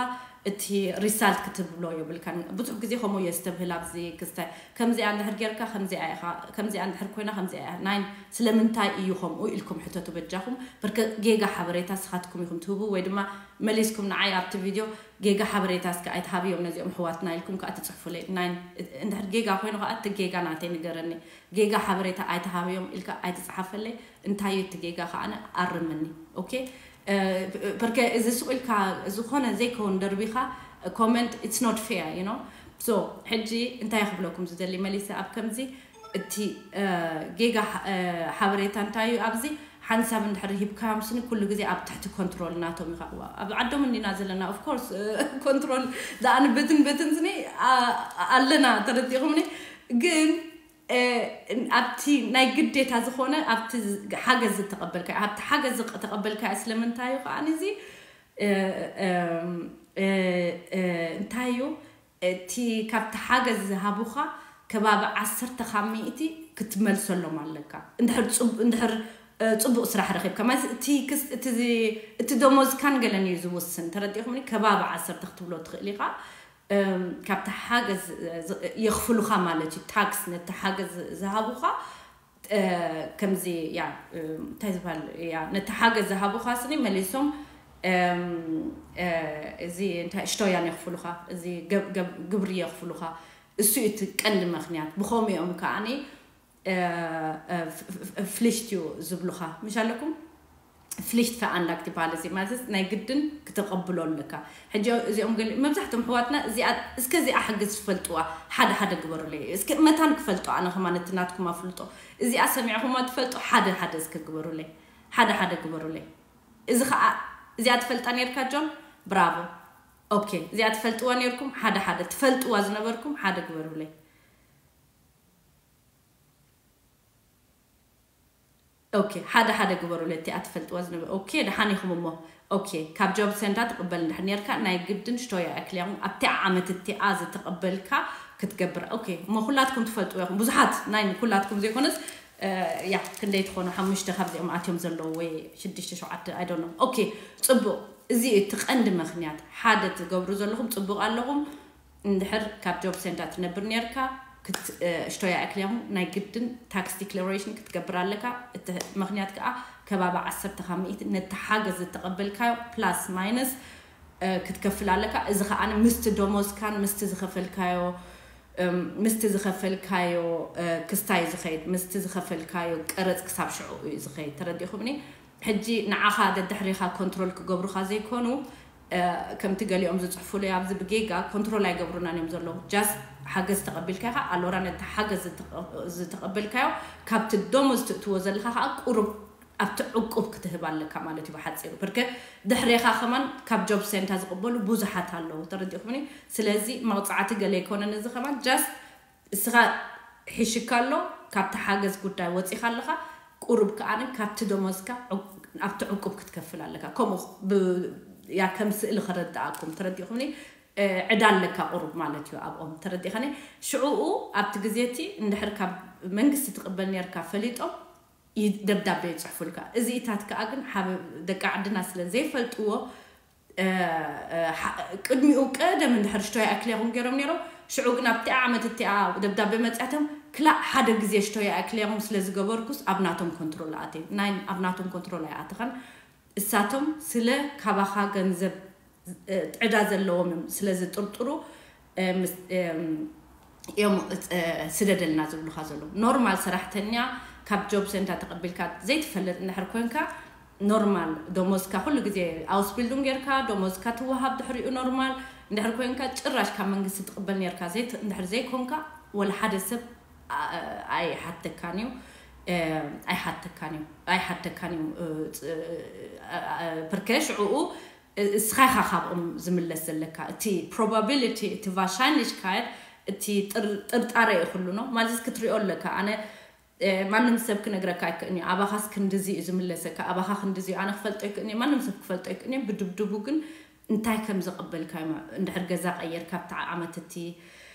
እቲ ሪሳልት ክትብሎ የብልካን። ብዙሕ ግዜ ከምኡ የስተብህል ኣብዚ ክስታይ ከምዚኣ እንድሕር ጌርካ ከምዚኣ ኢኻ ከምዚኣ እንድሕር ኮይና ከምዚኣ ኢያ ናይ ስለምንታይ እዩ ከምኡ ኢልኩም ሕተቱ በጃኹም። ብርክ ጌጋ ሓበሬታ ስኻትኩም ኢኹም ትህቡ ወይ ድማ መሊስኩም ንዓይ ኣብቲ ቪድዮ ጌጋ ሓበሬታ እስከ ኣይትሃብዮም ነዚኦም ኣሕዋትና ኢልኩም ከዓ ትፅሕፉለይ ናይ እንድሕር ጌጋ ኮይኑ ከዓ እቲ ጌጋ ናተይ ንገረኒ። ጌጋ ሓበሬታ ኣይትሃብዮም ኢልካ ኣይትፅሓፈለይ። እንታይ እዩ እቲ ጌጋ ከዓ ኣርምኒ። ኦኬ በርከ እዚ ስቕ ኢልካ ዝኾነ ዘይከውን ደርቢኻ comment it's not fair you know። So ሕጂ እንታይ ክብለኩም ዝደሊ መሊሰ ኣብ ከምዚ እቲ ጌጋ ሓበሬታ እንታይ እዩ ኣብዚ ሓንሳብ እንድሕር ሂብካዮም ስኒ ኩሉ ግዜ ኣብ ትሕቲ ኮንትሮል ናቶም ኢኻ። ኣብ ዓዶም እንዲና ዘለና of course ኮንትሮል ዝኣን በትን በትን ስኒ ኣለና ተረዲኹምኒ። ግን እ፣ ኣብቲ ናይ ግዴታ ዝኾነ ኣብቲ ዝ-፣ ሓገዝ ዝተቐበልካ፣ ኣብቲ ሓገዝ ዝተቐበልካ ስለምንታይ እዩ ከኣ እዚ፣ እ፣ እ፣ እ፣ እ፣ እንታይ እዩ፣ እቲ ካብቲ ሓገዝ ዝሃቡኻ ከባቢ ዓሰርተ ካብ ሚእቲ ክትመልሰሎም ኣለካ። እንድሕር ጽቡ-፣ እንድሕር፣ እ፣ ጽቡቕ ስራሕ ረኺብካ። ማለት እቲ ክስ-፣ እቲ ዚ-፣ እቲ ደሞዝካን ገለን እዩ ዝውስን። ተረዲእኹምኒ? ከባቢ ዓሰርተ ክትብሎ ትኽእል ኢኻ። እም፣ ካብቲ ሓገዝ ዝ-፣ የኽፍሉኻ ማለት እዩ። ታክስ ነቲ ሓገዝ ዝሃቡኻ፣ እ፣ ከምዚ፣ ያ፣ እም፣ እንታይ ዝበሃል፣ ያ፣ ነቲ ሓገዝ ዝሃቡኻ ስኒ መሊሶም፣ እም፣ እ፣ እዚ እንታይ፣ ሽቶያን የኽፍሉኻ፣ እዚ ገብ-፣ ገብ-፣ ግብሪ የኽፍሉኻ። እሱ እዩ እቲ ቀንዲ ምኽንያት። ብኸምኡ እዮም ከኣኒ፣ እ፣ እ፣ ፍ-፣ ፍ-፣ ፍ-፣ ፍሊሽት እዩ ዝብሉኻ። ምሽ ኣለኩም? ፍሊሽት ፈኣንዳግ ትበሃል። እዚ ማለት ናይ ግድን ክተቐብሎ ኣለካ። ሕጂ እዚኦም ገሊ-፣ መብዛሕትኦም ኣሕዋትና እዚኣ፣ እስከ እዚኣ ሕግዝ ትፈልጥዋ፣ ሓደ ሓደ ግበሩለይ። እስከ መታን ክፈልጦ ኣነ ከማን እቲ ናትኩም ኣፍልጦ። እዚኣ ሰሚዕኹማ ትፈልጡ፣ ሓደ ሓደ እስከ ግበሩለይ። ሓደ ሓደ ግበሩለይ። እዚ ኸኣ፣ እዚኣ ትፈልጣ ነርካ ጆን? ብራቮ። ኦኬ፣ እዚኣ ትፈልጥዋ ነርኩም? ሓደ ሓደ ትፈልጥዋ ዝነበርኩም ሓደ ግበሩለይ። ኦኬ፣ ሓደ ሓደ ግበሩለይ፣ እቲኣ ትፈልጥዋ ዝነበረ። ኦኬ፣ ደሓን ኢኹም እሞ። ኦኬ፣ ካብ ጆብ ሴንተር ትቕበል እንድሕር ነርካ፣ ናይ ግድን ሽቶያ ኣክልያኹም ኣብቲ ዓመት እቲኣ ዝተቐበልካ ክትገብር። ኦኬ፣ እሞ ኩላትኩም ትፈልጥዎ ኢኹም። ብዙሓት ናይ ኩላትኩም ዘይኮነስ፣ እ፣ ያ፣ ክንደይ ትኾኑ? ሓሙሽተ ካብዚኦም ኣትዮም ዘለዉ ወይ ሽዱሽተ፣ ሸውዓተ፣ I don't know። ኦኬ፣ ጽቡቕ። እዚ እዩ እቲ ቀንዲ ምኽንያት። ሓደ ትገብሩ ዘለኹም ጽቡቕ ኣለኹም። እንድሕር ካብ ጆብ ሴንተር ትነብር ነርካ፣ ክት-፣ እ፣ ሽቶያ ኣክልያኹም ናይ ግድን ታክስ ዲክለሬሽን ክትገብር ኣለካ። እቲ ምኽንያት ከኣ ከባቢ ዓሰርተ ካብ ሚእቲ ነቲ ሓገዝ ዝተቐበልካዮ ፕላስ ማይነስ፣ እ፣ ክትከፍል ኣለካ። እዚ ከኣ ምስቲ ደሞዝካን ምስቲ ዝኸፈልካዮ፣ እም፣ ምስቲ ዝኸፈልካዮ፣ እ፣ ክስታይ ዝኸይድ፣ ምስቲ ዝኸፈልካዮ ቀረጽ ክሳብ ሽዑ እዩ ዝኸይድ። ተረዲእኹምኒ? ሕጂ ንዓኻ ደድሕሪኻ ኮንትሮል ክገብሩኻ ዘይኮኑ፣ እ፣ ከምቲ ገሊኦም ዝጽሕፉለይ ኣብዚ ብጌጋ ኮንትሮል ኣይገብሩናን እዮም ዘለዉ። ጃስት ሓገዝ ተቐቢልካ ኢኻ፣ ኣሎራ ነቲ ሓገዝ ዝተቐ-፣ ዝተቐበልካዮ ካብቲ ደሞዝ ትእትዎ ዘለኻ ከኣ ቁሩብ ኣብቲ ዕቁብ ክትህብ ኣለካ ማለት እዩ ብሓጺሩ። ብርከ ድሕሬኻ ከማን ካብ ጆብ ሴንተር ዝቕበሉ ብዙሓት ኣለዉ፣ ተረዲእኩምኒ? ስለዚ መቕጻዕቲ ገለ ኣይኮነን እዚ ከማን፣ ጃስት እስኻ ሒሽካ ኣሎ፣ ካብቲ ሓገዝ ጉዳይ ወጺኻ ኣለኻ፣ ቁሩብ ከኣ ካብቲ ደሞዝካ ዕቁ-፣ ኣብቲ ዕቁብ ክትከፍል ኣለካ። ከምኡ ብ-፣ ያ ከም ስእሊ ከረድኣኩም፣ ተረዲእኩምኒ? እ፣ ዕዳ ኣለካ ቁሩብ ማለት እዩ ኣብኦም፣ ተረዲእኻኒ? ሽዑኡ ኣብቲ ግዜ እቲ እንድሕር ካብ መንግስቲ ትቕበል ነርካ ፈሊጦም ይ-፣ ደብዳቤ ይጽሕፉልካ። እዚኢታት ከኣ ግን ሓበ-፣ ደቂ ዓድና ስለ ዘይፈልጥዎ፣ እ፣ እ፣ ሓ-፣ ቅድሚኡ ቀደም እንድሕር ሽቶ ይኣክል ኢኹም ገይሮም ነይሮም። ሽዑ ግን ኣብቲ ዓመት እቲኣ ደብዳቤ መጽያቶም ክላእ ሓደ ግዜ ሽቶ ይኣክል ኢኹም ስለ ዝገበርኩስ ኣብ ናቶም ኮንትሮል ኣትየ። ናይ ኣብ ናቶም ኮንትሮል ኣይኣተኸን። እሳቶም ስለ ካባኻ ገንዘብ፣ እ፣ ዕዳ ዘለዎም እዮም ስለ ዝጥርጥሩ፣ እ፣ ምስ-፣ እም፣ እዮም፣ እ፣ ስደደልና ዝብሉኻ ዘለዉ። ኖርማል ሰራሕተኛ ካብ ጆብ ሴንተር ተቐቢልካ ዘይትፈልጥ እንድሕር ኮንካ፣ ኖርማል ደሞዝካ ኩሉ ግዜ ኣውስቢልዱን ጌርካ፣ ደሞዝካ ትወሃብ ድሕሪኡ ኖርማል እንድሕር ኮንካ፣ ጭራሽ ካብ መንግስቲ ትቕበል ኔርካ ዘይት-፣ እንድሕር ዘይኮንካ፣ ወላ ሓደ ሰብ፣ ኣ-፣ ኣይሓተካን እዩ፣ እ፣ ኣይሓተካን እዩ፣ ኣይሓተካን እዩ፣ እ፣ ፅ-፣ እ፣ እ፣ ብርከ ሽዕኡ፣ እ፣ እስኻ ኢኻ ካብኦም ዝምለስ ዘለካ። እቲ ፕሮባቢሊቲ፣ እቲ ቫሻይንሊሽካየት፣ እቲ ጥር-፣ ጥርጣረ እዩ ኩሉ ነው። ማለት ክትሪኦ ኣለካ። ኣነ፣ እ፣ ማንም ሰብ ክነግረካ ኣይክእልን እዩ። ኣባኻስ ክንድዚ እዩ ዝምለሰካ፣ ኣባኻ ክንድዚ እዩ። ኣነ ክፈልጦ ኣይክእልን እየ፣ ማንም ሰብ ክፈልጦ ኣይክእልን እየ። ብድብድቡ ግን እንታይ ከም ዘቐበልካ እዩ። እንድሕር ገዛ ቀይርካ፣ ኣብቲ ዓመት እቲ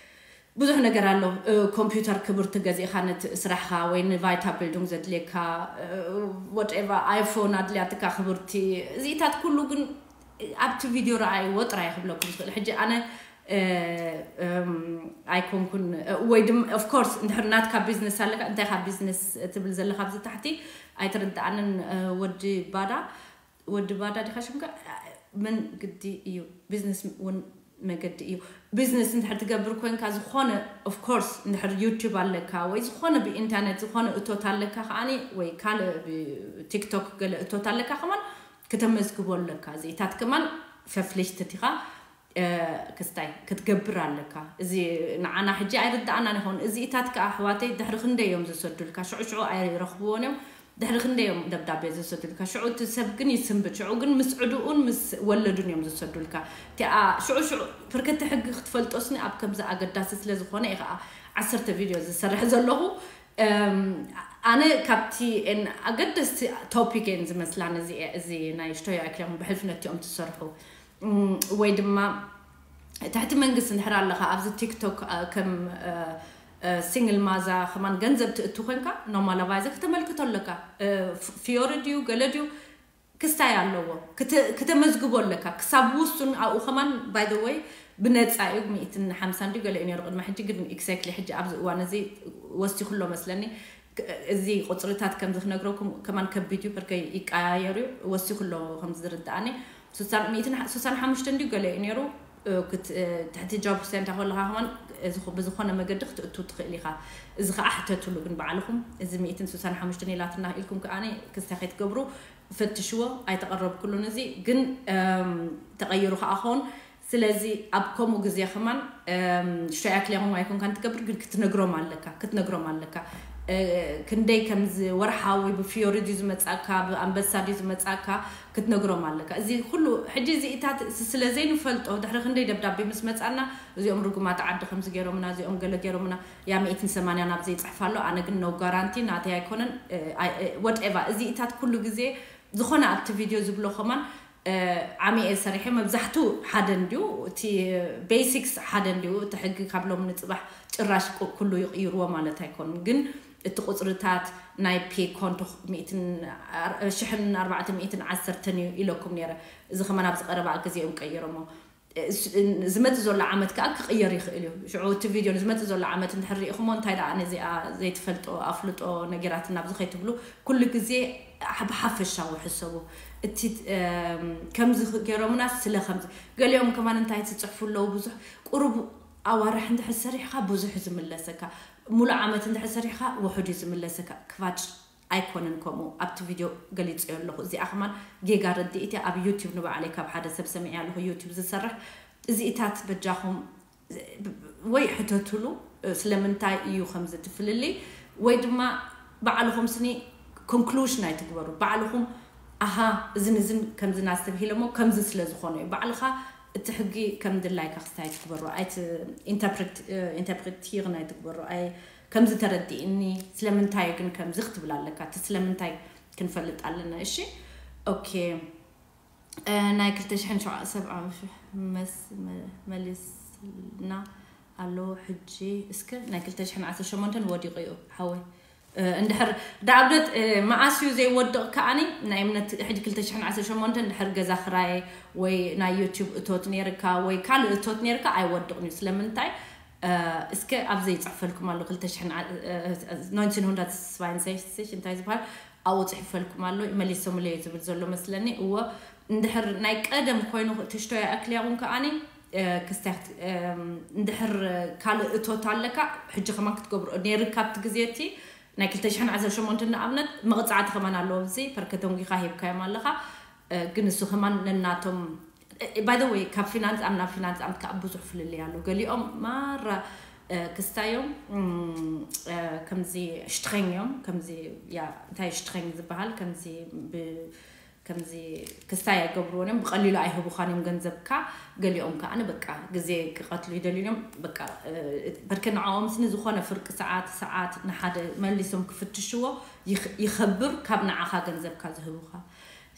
ብዙሕ ነገር ኣሎ። እ፣ ኮምፒውተር ክብርቲ ገዚእኻ ነቲ ስራሕኻ ወይ ንቫይታ ቢልዱንግ ዘድልየካ፣ እ፣ ወትኤቨር፣ ኣይፎን ኣድልያትካ ክብርቲ፣ እዚኢታት ኩሉ ግን ኣብቲ ቪድዮ ረኣይዎ ጥራይ ክብለኩም ዝኽእል። ሕጂ ኣነ፣ እ፣ እም፣ ኣይኮንኩን፣ እ፣ ወይ ድማ፣ ኦፍ ኮርስ፣ እንድሕር ናትካ ቢዝነስ ኣለካ፣ እንታይ ኢኻ ቢዝነስ ትብል ዘለኻ ኣብዚ ታሕቲ ኣይተረድኣንን፣ እ፣ ወዲ ባዳ። ወዲ ባዳ ዲኻ ሽምካ? ምን ግዲ እዩ፣ ቢዝነስ እውን መገዲ እዩ። ቢዝነስ እንድሕር ትገብር ኮንካ ዝኾነ፣ ኦፍ ኮርስ፣ እንድሕር ዩቲዩብ ኣለካ ወይ ዝኾነ ብኢንተርኔት ዝኾነ እቶት ኣለካ ከኣኒ፣ ወይ ካልእ ብቲክቶክ ገለ እቶት ኣለካ ከማን ክተመዝግቦ ኣለካ። እዚኢታት ከማን ፈፍሊሽት እቲኻ፣ እ፣ ክስታይ ክትገብር ኣለካ። እዚ ንዓና ሕጂ ኣይርድኣናን ይኸውን። እዚኢታት ከኣ ኣሕዋተይ ድሕሪ ክንደይ እዮም ዝሰዱልካ? ሽዑ ሽዑ ኣይረኽብዎን እዮም። ድሕሪ ክንደይ እዮም ደብዳቤ ዝሰዱልካ? ሽዑ እቲ ሰብ ግን ይስንብድ። ሽዑ ግን ምስ ዕድኡን ምስ ወለዱን እዮም ዝሰዱልካ። እቲኣ ሽዑ ሽዑ ፍርከቲ ሕጊ ክትፈልጦስኒ ኣብ ከምዚ ኣገዳሲ ስለ ዝኾነ እዩ ከኣ ዓሰርተ ቪድዮ ዝሰርሕ ዘለኹ። ኣነ ካብቲ ኣገደስቲ ቶፒክ እየን ዝመስላን እዚ ናይ ሽቶያ ክሊኹም ብሕልፍነት እዮም ትሰርሑ። ወይ ድማ ትሕቲ መንግስቲ እንድሕር ኣለኻ ኣብዚ ቲክቶክ ከም ሲንግል ማዛ ከማን ገንዘብ ትእቱ ኮንካ ኖርማላቫይዘ ክተመልክቶ ኣለካ። ፊዮሪ ድዩ ገለ ድዩ ክስታይ ኣለዎ። ክተመዝግቦ ኣለካ ክሳብ ውሱን ኣብኡ ከማን ባይ ወይ ብነፃ እዩ። ሚእትን ሓምሳን ድዩ ገለ እዩ ነይሩ ቅድሚ ሕጂ ግን ኤግዛክትሊ ሕጂ ኣብዚ እዋን እዚ ወሲኹ ኣሎ መስለኒ። እዚ ቁፅርታት ከምዚ ክነግረኩም ከማን ከቢድ እዩ በርከ ይቀያየሩ እዩ። ወሲኹ ኣሎ ከምዚ ዝርድኣኒ ሱሳን ሓሙሽተን ድዩ ገለ እዩ ነይሩ። ትሕቲ ጆብ ሴንተር ከለካ ከማን ብዝኾነ መገዲ ክትእቱ ትኽእል ኢኻ። እዚ ከዓ ሕተትሉ ግን ባዕልኹም እዚ ሚእትን ሱሳን ሓሙሽተን ኢላትና ኢልኩም ከዓ ክስታይ ከይትገብሩ ፈትሽዎ። ኣይተቐረብኩሉን እዚ ግን ተቐይሩ ከዓ ኸውን። ስለዚ ኣብ ከምኡ ግዜ ከማን ሽቶያ ክሊኹም ኣይኮንካን ትገብር ግን ክትነግሮም ኣለካ ክትነግሮም ኣለካ። ክንደይ ከምዚ ወርሓዊ ብፊዮሪ ድዩ ዝመፃካ ብኣንበሳ ድዩ ዝመፃካ ክትነግሮም ኣለካ። እዚ ኩሉ ሕጂ እዚኢታት ስለ ዘይንፈልጦ ድሕሪ ክንደይ ደብዳቤ ምስ መፃና እዚኦም ርጉማት ዓዲ ከምዚ ገይሮምና እዚኦም ገለ ገይሮምና ያ ሚእትን ሰማንያ ናብ ዘይፅሕፍ ኣሎ። ኣነ ግን ኖ ጋራንቲ ናተይ ኣይኮነን። ወደኤቫ እዚኢታት ኩሉ ግዜ ዝኾነ ኣብቲ ቪድዮ ዝብሎ ከማን ዓሚኤ ሰሪሐ መብዛሕቱ ሓደ እንድዩ እቲ ቤሲክስ ሓደ እንድዩ እቲ ሕጊ ካብ ሎም ንፅባሕ ጭራሽ ኩሉ ይቕይርዎ ማለት ኣይኮኑን። ግን እቲ ቁፅርታት ናይ ፔ ኮንቶ ሽሕን ኣርባዕተ ሚእትን ዓሰርተን እዩ ኢለኩም ነይረ። እዚ ከማን ኣብዚ ቀረባ ግዜ እዮም ቀይሮሞ። ዝመፅ ዘሎ ዓመት ከዓ ክቕየር ይኽእል እዩ። ሽዑ እቲ ቪድዮ ንዝመፅ ዘሎ ዓመት እንድሕር ርኢኹሞ እንታይ ደኣ ነዚኣ ዘይትፈልጦ ኣፍልጦ ነጊራትና ኣብዚ ከይትብሉ ኩሉ ግዜ ብሓፈሻዊ ሕሰቡ። እቲ ከምዚ ገይሮምና ስለ ከምዚ ገሊኦም ከማን እንታይ ትፅሕፉ ኣለዉ ብዙሕ ቁሩብ ኣዋርሕ እንድሕር ሰሪሕካ ብዙሕ ዝምለሰካ ሙሉእ ዓመት እንድሕር ሰሪሕካ ውሑድ እዩ ዝምለሰካ። ክፋጭ ኣይኮነን ከምኡ ኣብቲ ቪድዮ ገሊፀዮ ኣለኹ። እዚኣ ከማን ጌጋ ርድኢት እያ። ኣብ ዩቲብ ንባዕለይ ካብ ሓደ ሰብ ሰሚዐ ኣለኹ ዩቲብ ዝሰርሕ እዚኢታት በጃኹም ወይ ሕተትሉ ስለምንታይ እዩ ከምዚ ትፍልልይ ወይ ድማ ባዕልኹም ስኒ ኮንክሉሽን ኣይትግበሩ። ባዕልኹም ኣሃ እዝን እዝን ከምዚ ናስተብሂለሞ ከምዚ ስለ ዝኾነ እዩ። ባዕልኻ እቲ ሕጊ ከም ድላይካ ክስታይ ትግበሩ። ኣይትኢንተርፕሪቲርን ኣይትግበሩ። ከምዚ ተረዲእኒ ስለምንታይ ግን ከምዚ ክትብል ኣለካ እቲ ስለምንታይ ክንፈልጥ ኣለና። እሺ ኦኬ። ናይ ክልተ ሽሕን ሸውዓተ ሰብዓ መሊስና ኣሎ። ሕጂ እስከ ናይ ክልተ ሽሕን ዓሰርተ ሸሞንተን ወዲቑ እዩ ሓወይ። እንድሕር ዳኣብነት መዓስ እዩ ዘይወድቕ ከኣኒ ናይ እምነት ሕጂ ክልተ ሽሕን ዓሰርተ ሸሞንተን እንድሕር ገዛ ክራይ ወይ ናይ ዩቲብ እቶት ነይርካ ወይ ካልእ እቶት ነይርካ ኣይወድቕን እዩ። ስለምንታይ እስከ ኣብዚ ይፅሕፈልኩም ኣሎ ክልተ ሽሕን እንታይ ዝበሃል ኣብኡ ፅሒፈልኩም ኣሎ። መሊሶምለይ ዝብል ዘሎ መስለኒ። እዎ እንድሕር ናይ ቀደም ኮይኑ ትሽቶያ ኣክልያ እውን ከኣኒ ክስታይ እንድሕር ካልእ እቶት ኣለካ ሕጂ ከማን ክትገብሮ ነይርካ ኣብቲ ግዜ እቲ ናይ ክልተ ሽሕን ዓሰርተ ሸሞንተን ንኣብነት መቕፃዕቲ ከማን ኣለዎ። እዚ ፐርከተንጊካ ሂብካዮም ኣለካ ግን እሱ ከማን ነናቶም ባይ ወይ ካብ ፊናንስ ኣም ናብ ፊናንስ ኣም ከዓ ብዙሕ ፍልልይ ኣሎ። ገሊኦም ማራ ክስታዮም ከምዚ ሽትኸኝ እዮም ከምዚ ያ እንታይ ሽትኸኝ ዝበሃል ከምዚ ከምዚ ክስታይ ኣይገብርዎን እዮም። ብቐሊሉ ኣይህቡኻን እዮም ገንዘብካ። ገሊኦም ከዓ በቃ ግዜ ክቐትሉ ይደልዩ እዮም። በቃ በርከ ንዕኦም ስኒ ዝኾነ ፍርቂ ሰዓት ሰዓት ንሓደ መሊሶም ክፍትሽዎ ይኸብር ካብ ንዓኻ ገንዘብካ ዝህቡኻ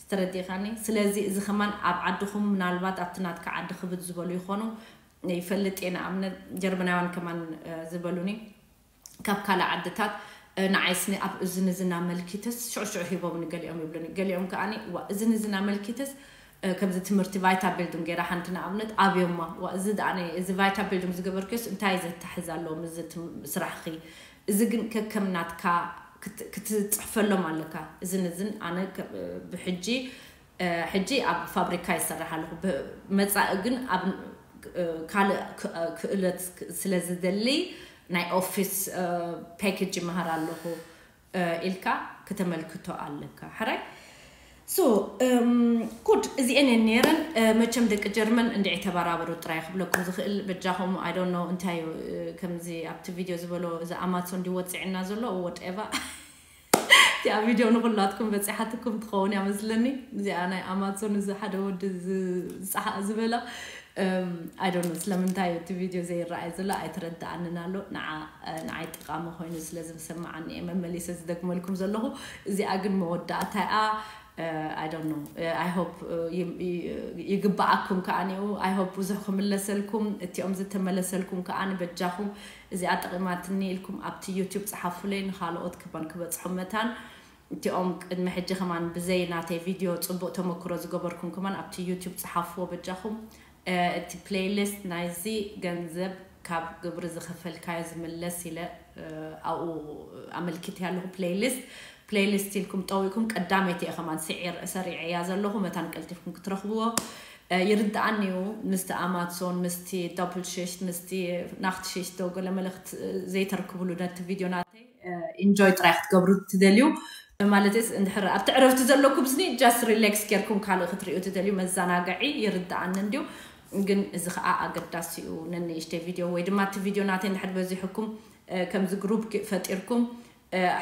ዝተረዲኻኒ። ስለዚ እዚ ከማን ኣብ ዓድኹም ምናልባት ኣብቲ ናትካ ዓዲ ክብድ ዝበሉ ይኾኑ ይፈልጥ እየ። ንኣብነት ጀርመናውያን ከማን ዝበሉኒ ካብ ካልእ ዓድታት ንዓይስኒ ኣብ እዝን እዝን ኣመልኪተስ ሽዑ ሽዑ ሂቦምኒ ገሊኦም ይብሉኒ። ገሊኦም ከኣ ዋ እዝን እዝን ኣመልኪተስ ከምዚ ትምህርቲ ቫይታ ቢልዱም ገይራ ሓንቲ ንኣብነት ኣብዮማ ዋ እዚ ደኣ እዚ ቫይታ ቢልዱም ዝገበርክዮስ እንታይ ዘተሓዝ ኣለዎም እዚ ስራሕኺ እዚ ግን ከከም ናትካ ክትፅሕፈሎም ኣለካ። እዝን እዝን ኣነ ብሕጂ ሕጂ ኣብ ፋብሪካ ይሰርሕ ኣለኹ። መፃኢ ግን ኣብ ካልእ ክእለት ስለ ዝደሊ ናይ ኦፊስ ፓኬጅ ይመሃር ኣለኹ ኢልካ ክተመልክቶ ኣለካ። ሕራይ ሶ ጉድ እዚአን እየን ነይረን። መቸም ደቂ ጀርመን እንድዒ ተበራበሩ ጥራይ ክብለኩም ዝኽእል በጃኹም። I don't know እንታይ እዩ ከምዚ ኣብቲ ቪድዮ ዝበሎ እዚ ኣማሶን ድዩ ወፂዕና ዘሎ ወደኤቨር እቲኣ ቪድዮ ንኩላትኩም በፂሓትኩም ትኸውን እያ መስለኒ። እዚኣ ናይ ኣማዞን እዚ ሓደ ወዲ ዝፀሓ ዝበላ I don't know ስለምንታይ እቲ ቪድዮ ዘይረኣይ ዘሎ ኣይተረዳኣንን ኣሎ። ንዓይ ጠቃሚ ኮይኑ ስለ ዝሰማዓኒ እየ መመሊሰ ዝደግመልኩም ዘለኹ። እዚኣ ግን መወዳእታ እያ። I don't know. I hope ይግባኣኩም ከዓኒኡ። I hope ብዙሕ ክምለሰልኩም፣ እቲኦም ዝተመለሰልኩም ከዓኒ በጃኹም እዚኣ ጠቂማትኒ ኢልኩም ኣብቲ ዩቲዩብ ጸሓፉለይ፣ ንኻልኦት ክባን ክበጽሖም መታን። እቲኦም ቅድሚ ሕጂ ከማን ብዘይ ናተይ ቪድዮ ጽቡቅ ተመክሮ ዝገበርኩም ከማን ኣብቲ ዩቲዩብ ጸሓፍዎ በጃኹም። እቲ ፕሌይሊስት ናይዚ ገንዘብ ካብ ግብሪ ዝኸፈልካዮ ዝምለስ ኢለ ኣብኡ ኣመልኪት ያለኹ ፕሌይሊስት ፕሌይሊስት ኢልኩም ጠዊቅኩም ቀዳመይቲ እየ ከማን ስዒር ሰሪዐያ ዘለኹ። መታን ቀልጢፍኩም ክትረኽብዎ ይርድኣኒ እዩ። ምስቲ ኣማዞን ምስቲ ዶፕል ሽሽት ምስቲ ናክት ሽሽት ዶ ገለ መልእክት ዘይተርክብሉ ነቲ ቪድዮ ናተይ ኢንጆይ ጥራይ ክትገብሩ ትደልዩ ማለት ስ እንድሕር ኣብቲ ዕረፍቲ ዘለኩም ስኒ ጃስት ሪላክስ ጌርኩም ካልእ ክትርእዩ ትደልዩ መዘናግዒ ይርድኣኒ እንድዩ። ግን እዚ ከዓ ኣገዳሲ እዩ። ነንእሽተይ ቪድዮ ወይ ድማ እቲ ቪድዮ ናተይ እንድሕር በዚሕኩም ከምዚ ግሩፕ ፈጢርኩም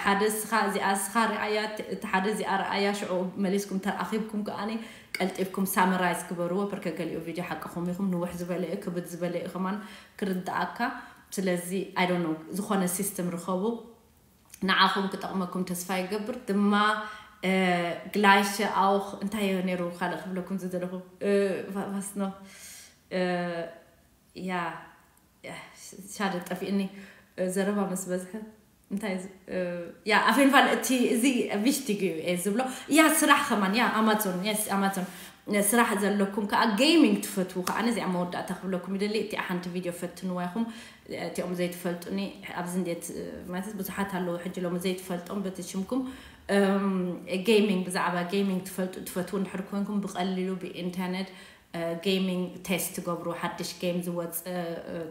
ሓደ ስኻ እዚኣ ስኻ ርኣያ እቲ ሓደ እዚኣ ርኣያ ሽዑ መሊስኩም ተኣኺብኩም ከኣኒ ቀልጢፍኩም ሳመራይዝ ግበርዎ። ፐርከ ገሊኡ ቪድዮ ሓቅኹም ኢኹም ንውሕ ዝበለ እዩ ክብድ ዝበለ እዩ ከማን ክርድኣካ። ስለዚ I don't know ዝኾነ ሲስተም ርኸቡ ንዓኹም ክጠቕመኩም ተስፋ ይገብር። ድማ ግላይሸ ኣውኽ እንታይ ነይሩ ካልእ ክብለኩም ዝደለኹ ፋስኖ ያ ሻደ ጠፊእኒ ዘረባ ምስ በዝሐ እንታይ ያ ኣፌንፋል እቲ እዚ ቪሽቲግ እዩ እየ ዝብሎ። ያ ስራሕ ከማን ያ ኣማዞን የስ ኣማዞን ስራሕ ዘለኩም ከዓ ጌሚንግ ትፈትዉ ከዓ ነዚኣ መወዳእታ ክብለኩም ይደሊ። እቲኣ ሓንቲ ቪድዮ ፈትንዋ ኢኹም እቲኦም ዘይትፈልጡኒ ኣብዚ እንዴት ማለት ብዙሓት ኣለዉ ሕጂ ሎሚ ዘይትፈልጦም በቲ ሽምኩም ጌሚንግ ብዛዕባ ጌሚንግ ትፈልጡ ትፈትዉ እንድሕር ኮንኩም ብቀሊሉ ብኢንተርኔት ጌሚንግ ቴስት ትገብሩ ሓድሽ ጌም ዝወፅ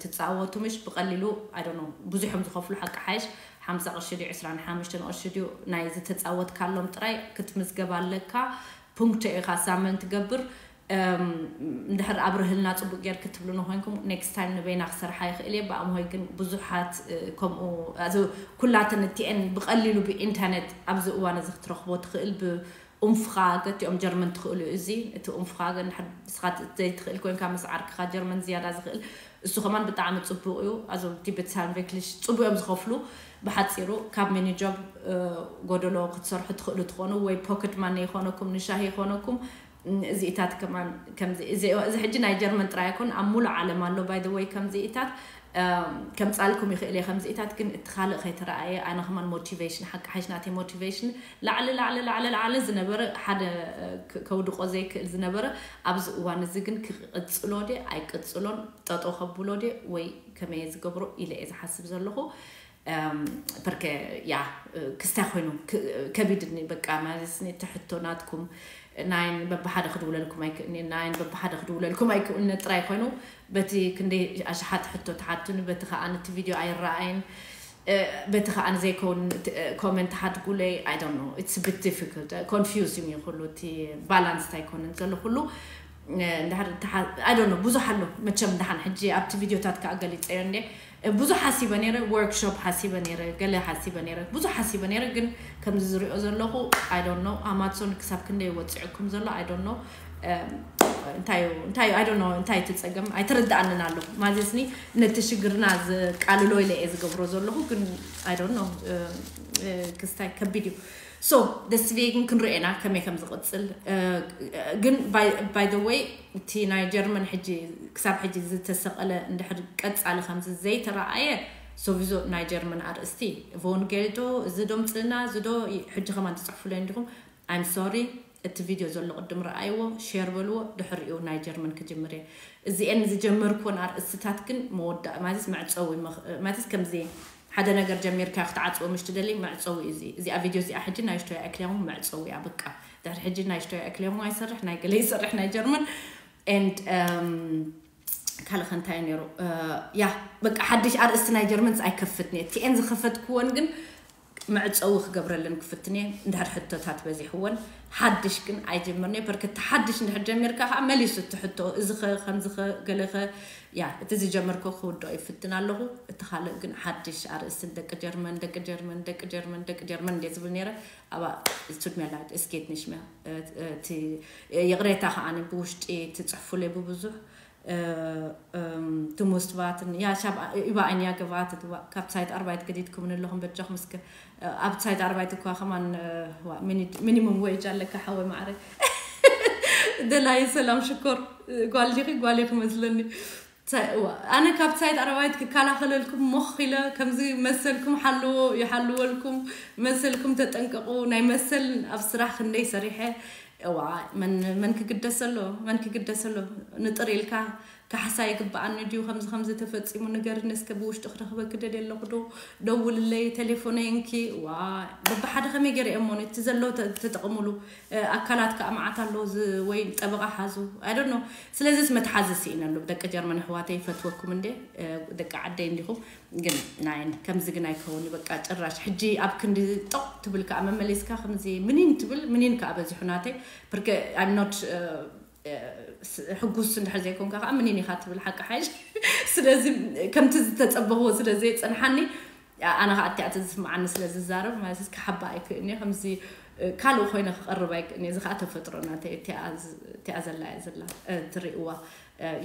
ትፃወቱ ምሽ ብቀሊሉ ኣይ ኖ ብዙሖም ዝኸፍሉ ሓቂ ሓይሽ ሓምሳ ቅርሺ ድዩ ዕስራን ሓሙሽተን ቅርሺ ድዩ ናይ ዝተፃወትካሎም ጥራይ ክትምዝገብ ኣለካ። ፑንክቶ ኢኻ ሳመን ትገብር እንድሕር ኣብርህልና ፅቡቅ ጌር ክትብሉ ንኮይንኩም ኔክስት ታይም ንበይና ክሰርሓ ይኽእል እየ ብኣምሆይ ግን ብዙሓት ከምኡ ኩላተን እቲአን ብቀሊሉ ብኢንተርኔት ኣብዚ እዋን እዚ ክትረኽቦ ትኽእል ኡንፍኻ ገቲኦም ጀርመን ትኽእሉ እዚ እቲ ኡንፍኻ ገ ንስኻ ዘይትኽእል ኮንካ ምስ ዓርክኻ ጀርመን ዝያዳ ዝኽእል እሱ ከማን ብጣዕሚ ፅቡቅ እዩ። ኣዞም ቲቤትሳን ቬክሊሽ ፅቡቅ እዮም ዝኸፍሉ። ብሓፂሩ ካብ ሚኒ ጆብ ጎደሎ ክትሰርሑ ትኽእሉ ትኾኑ ወይ ፖኬት ማኒ ይኾነኩም ንሻሂ ይኾነኩም። እዚኢታት ከማን ከምዚ እዚ ሕጂ ናይ ጀርመን ጥራይ ኣይኮን ኣብ ሙሉእ ዓለም ኣሎ ባይ ወይ ከምዚኢታት ከምጻልኩም ይኽእል እየ ከምዚኢታት ግን እቲ ካልእ ከይተረኣየ ኣነ ከማን ሞቲቬሽን ሓቂ ሓይሽ ናተይ ሞቲቬሽን ላዕሊ ላዕሊ ላዕሊ ላዕሊ ዝነበረ ሓደ ከውድቆ ዘይክእል ዝነበረ ኣብዚ እዋን እዚ ግን ክቅጽሎ ድ ኣይቅጽሎን ጠጦ ከብሎ ድ ወይ ከመየ ዝገብሮ ኢለ እየ ዝሓስብ ዘለኹ። ፐርከ ያ ክስታይ ኮይኑ ከቢድኒ በቃ ማለት እቲ ሕቶ ናትኩም ናይን በብሓደ ክድውለልኩም ኣይክእልኒ ናይን በብሓደ ክድውለልኩም ኣይክእልኒ ጥራይ ኮይኑ በቲ ክንደይ ኣሽሓት ሕቶ ተሓቱኒ በቲ ከዓ ነቲ ቪድዮ ኣይረኣይን በቲ ከዓ ዘይከውን ኮመንት ሓድጉለይ I don't know it's bit difficult confusing እዩ ኩሉ እቲ ባላንስ ኣይኮነን ዘሎ ኩሉ እንድሕር I don't know ብዙሕ ኣሎ መቸም ድሓን ሕጂ ኣብቲ ቪድዮታት ከዓ ገሊፀዮ እንደ ብዙሕ ሓሲበ ነይረ ወርክሾፕ ሓሲበ ነይረ ገለ ሓሲበ ነይረ ብዙሕ ሓሲበ ነይረ ግን ከምዚ ዝሪኦ ዘለኹ I don't know ኣማዞን ክሳብ ክንደይ ወፂዕኩም ዘሎ I don't know እንታይ እንታይ I don't know እንታይ እቲ ፀገም ኣይተረዳኣንን ኣለኹ ማለትኒ ነቲ ሽግርና ዝቃልሎ ኢለ እየ ዝገብሮ ዘለኹ ግን I don't know ክስታይ ከቢድ እዩ። So ደስቤግን ክንርኤና ከመይ ከም ዝቕፅል ግን by the way እቲ ናይ ጀርመን ሕጂ ክሳብ ሕጂ ዝተሰቐለ እንድሕር ቀፃሊ ከምዚ ዘይተረኣየ ሶቪዞ ናይ ጀርመን ኣርእስቲ ቮን ጌልዶ እዚ ዶምፅልና እዚ ዶ ሕጂ ከማን ትፅሕፉለይ እንዲኹም I'm sorry እቲ ቪድዮ ዘሎ ቅድም ረኣይዎ ሼር በልዎ ድሕሪኡ ናይ ጀርመን ክጅምር እየ። እዚአን ዝጀመርኩወን ኣርእስትታት ግን መወዳእ ማለት መዕፀዊ ማለት ከምዚ ሓደ ነገር ጀሚርካ ክትዓፅዎ ምሽ ትደሊ መዕፀዊ እዚ እዚኣ ቪድዮ እዚኣ ሕጂ ናይ ሽቶያ ኣይክለኹም መዕፀዊ እያ በቃ ድሕሪ ሕጂ ናይ ሽቶያ ኣይክለኹም ኣይሰርሕ ናይ ገለ ይሰርሕ ናይ ጀርመን and ካልእ ከንታይ ነይሩ ያ በቃ ሓድሽ ኣርእስቲ ናይ ጀርመንስ ኣይከፍትኒ እቲኤን ዝኸፈትክወን ግን መዕፀዊ ክገብረለን ክፍትን እየ እንድሕር ሕቶታት በዚሕወን ሓድሽ ግን ኣይጀምርኒ በርከቲ ሓድሽ እንድሕር ጀሚርካ ከዓ መሊሱ እቲ ሕቶ እዚ ኸ ከምዚ ኸ ገለ ኸ ያ እቲ ዝጀመርኮ ክውድኦ ይፍትን ኣለኹ። እቲ ካልእ ግን ሓድሽ ኣርእስቲ ደቂ ጀርመን ደቂ ጀርመን ደቂ ጀርመን ደቂ ጀርመን እንደ ዝብል ነይረ ኣባ ቱድሚያ ላይት እስኬት ንሽሚያ እቲ ይቕሬታ ከዓ ብውሽጢ ትፅሕፉለይ ብብዙሕ Du musst warten. Ja, ich habe über ein Jahr gewartet. Wa- ካብ ሳይት ኣርባይት ገዲድኩም ኣለኹም በጃኹም እስከ ኣብ ሳይት ኣርባይት እኳ ከማን ሚኒሙም ዌጅ ኣለካ ሓወይ ማዕረ። ደላይ ሰላም ሽኮር። ጓል ዲኺ ጓል ኢኺ መስለኒ። ኣነ ካብ ሳይት ኣርባይት ክከላኸለልኩም ሞኽ ኢለ ከምዚ መሰልኩም ሓልዎ ይሓልወልኩም። መሰልኩም ተጠንቀቑ። ናይ መሰል ኣብ ስራሕ ክንደይ ሰሪሐ እዋ መን መን ክግደሰሎ መን ክግደሰሎ ንጥር ኢልካ ካሕሳ ይግብኣኒ ድዩ ከምዚ ከምዚ ተፈፂሙ ንገርኒ እስከ ብውሽጢ ክረኽበኪ ደልየ ኣለኹ ዶ ደውልለይ ቴሌፎነይ እንኪ ዋ በብሓደ ከመይ ገይረ እየ እሞ እቲ ዘሎ ተ- ተጠቕሙሉ ኣካላት ከዓ መዓት ኣሎ ዝ- ወይ ጠበቓ ሓዙ ኣይደኖ ስለዚስ መትሓዚ ስኢነሉ ደቂ ጀርመን ኣሕዋተይ ይፈትወኩም እንዴ ደቂ ዓደይ እንዲኹም ግን ናይን ከምዚ ግን ኣይከውን በቃ ጭራሽ ሕጂ ኣብ ክንዲ ጦቕ ትብል ከዓ መመሊስካ ከምዚ ምኒን ትብል ምኒን ከዓ በዚሑ ናተይ ብርከ I'm not ሕጉስ እንድሕር ዘይኮንካ ከዓ ምኒን ኢኻ ትብል ሓቂ ሓይሽ ስለዚ ከምቲ ዝተፀበኽዎ ስለ ዘይፀንሓኒ ኣነ ከዓ እቲኣ እቲ ዝስምዓኒ ስለ ዝዛረብ ማለት ክሓባ ኣይክእልኒ ከምዚ ካልእ ኮይነ ክቐርብ ኣይክእልኒ እዚ ከዓ ተፈጥሮ ናተይ እቲኣ ዘላ እያ ዘላ ትርእዋ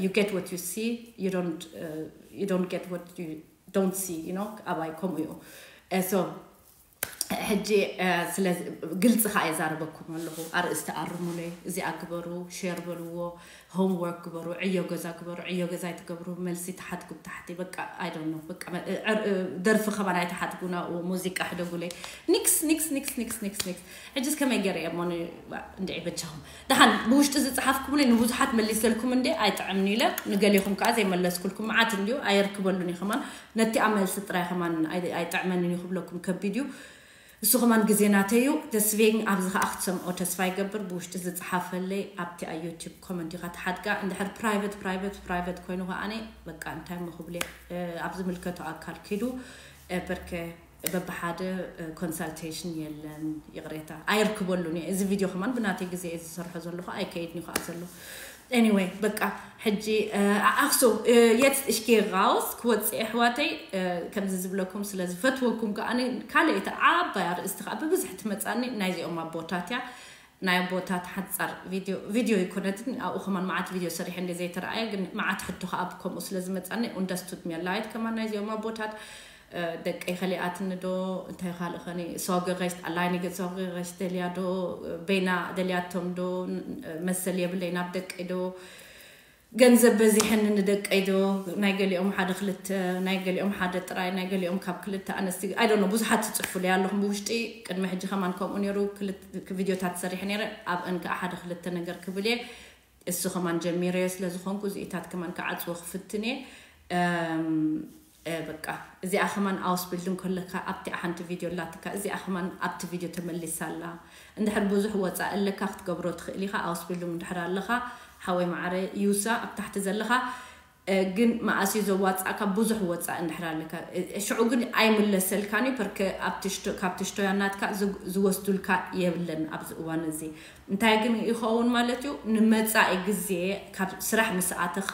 you get what you see you don't uh, you don't get what you don't see you know ኣባይ ከምኡ እዩ so ሕጂ ስለዚ ግልፂ ከዓ የዛረበኩም ኣለኹ ኣርእስቲ ኣርሙለይ እዚኣ ግበሩ ሼር በልዎ ሆምወርክ ግበሩ ዕዮ ገዛ ግበሩ ዕዮ ገዛ ኣይትገብሩ መልሲ ተሓትጉ ብታሕቲ በቃ ኣይደኖ በቃ ደርፊ ከማን ኣይተሓትጉ ናብኡ ሙዚቃ ሕደጉለይ ኒክስ ኒክስ ኒክስ ኒክስ ኒክስ ኒክስ ሕጂስ ከመይ ገይረ እየ እሞ እንድዒ በጃኹም ደሓን ብውሽጢ ዝፀሓፍኩምለይ ንብዙሓት መሊሰልኩም እንደ ኣይጥዕምን ኢለ ንገሌኹም ከዓ ዘይመለስኩልኩም መዓት እንድዩ ኣየርክበሉን እዩ ከማን ነቲ ኣብ መልሲ ጥራይ ከማን ኣይጥዕመንን እዩ ክብለኩም ከቢድ እዩ እሱ ከማን ግዜ ናተይ እዩ ተስቬን ኣብዚ ከዓ ክትሰምዖ ተስፋ ይገብር ብውሽጢ ዝፀሓፈለይ ኣብቲ ኣብ ዩቲብ ኮመንት ኢካ ተሓድጋ እንድሕር ፕራይቨት ፕራይቨት ፕራይቨት ኮይኑ ከዓነ በቃ እንታይ ሞ ክብለ ኣብ ዝምልከቶ ኣካል ኪዱ በርከ በብሓደ ኮንሳልቴሽን የለን ይቕሬታ ኣይርክበሉን እየ እዚ ቪድዮ ከማን ብናተይ ግዜ እየ ዝሰርሖ ዘለኹ ኣይከይድን እዩ ከዓ ዘሎ anyway በቃ ሕጂ ኣክሱ የት እሽኪ ራውስ ክወፅእ ኣሕዋተይ ከምዚ ዝብለኩም ስለ ዝፈትወኩም ከዓ ካልእ እቲ ዓባይ ኣርእስቲ ከዓ ብብዝሒ ትመፃኒ ናይዚኦም ኣቦታት እያ ናይ ኣቦታት ሓፃር ቪድዮ ኣይኮነትን ኣብኡ ከማን መዓት ቪድዮ ሰሪሐ እንደ ዘይተረኣየ ግን መዓት ሕቶ ከዓ ብከምኡ ስለ ዝመፃኒ understood mir leid ከማን ናይዚኦም ኣቦታት ደቀይ ከሊኣትኒ ዶ እንታይ ካልእ ኸኒ sorgerecht alleine sorgerecht ደልያ ዶ በይና ደልያቶም ዶ መሰል የብለይ ናብ ደቀይ ዶ ገንዘብ በዚሐኒ ንደቀይ ዶ ናይ ገሊኦም ሓደ ክልተ ናይ ገሊኦም ሓደ ጥራይ ናይ ገሊኦም ካብ ክልተ ኣነስቲ ኣይዶኖ ብዙሓት ትፅሕፉለይ ኣለኹም ብውሽጢ ቅድሚ ሕጂ ከማን ከምኡ ነይሩ ቪድዮታት ሰሪሐ ነይረ ኣብአን ከዓ ሓደ ክልተ ነገር ክብል እየ እሱ ከማን ጀሚረዮ ስለ ዝኾንኩ እዚኢታት ከማን ክዓፅዎ ክፍትን እየ በቃ እዚኣ ከማን ኣውስቢልድን ከለካ ኣብቲ ሓንቲ ቪድዮ ኣላትካ እዚኣ ከማን ኣብቲ ቪድዮ ተመሊሳ ኣላ እንድሕር ብዙሕ ወፃእ ኣለካ ክትገብሮ ትኽእል ኢኻ ኣውስቢልድን እንድሕር ኣለኻ ሓወይ ማዕረ ዩሳ ኣብ ታሕቲ ዘለኻ ግን መኣስ እዩ ዘዋፃእካ ብዙሕ ወፃእ እንድሕር ኣለካ ሽዑ ግን ኣይምለሰልካን እዩ ፐርከ ካብ ትሽቶያ ናትካ ዝወስዱልካ የብለን ኣብዚ እዋን እዚ እንታይ ግን ይኸውን ማለት እዩ ንመፃኢ ግዜ ካብ ስራሕ ምስኣተኻ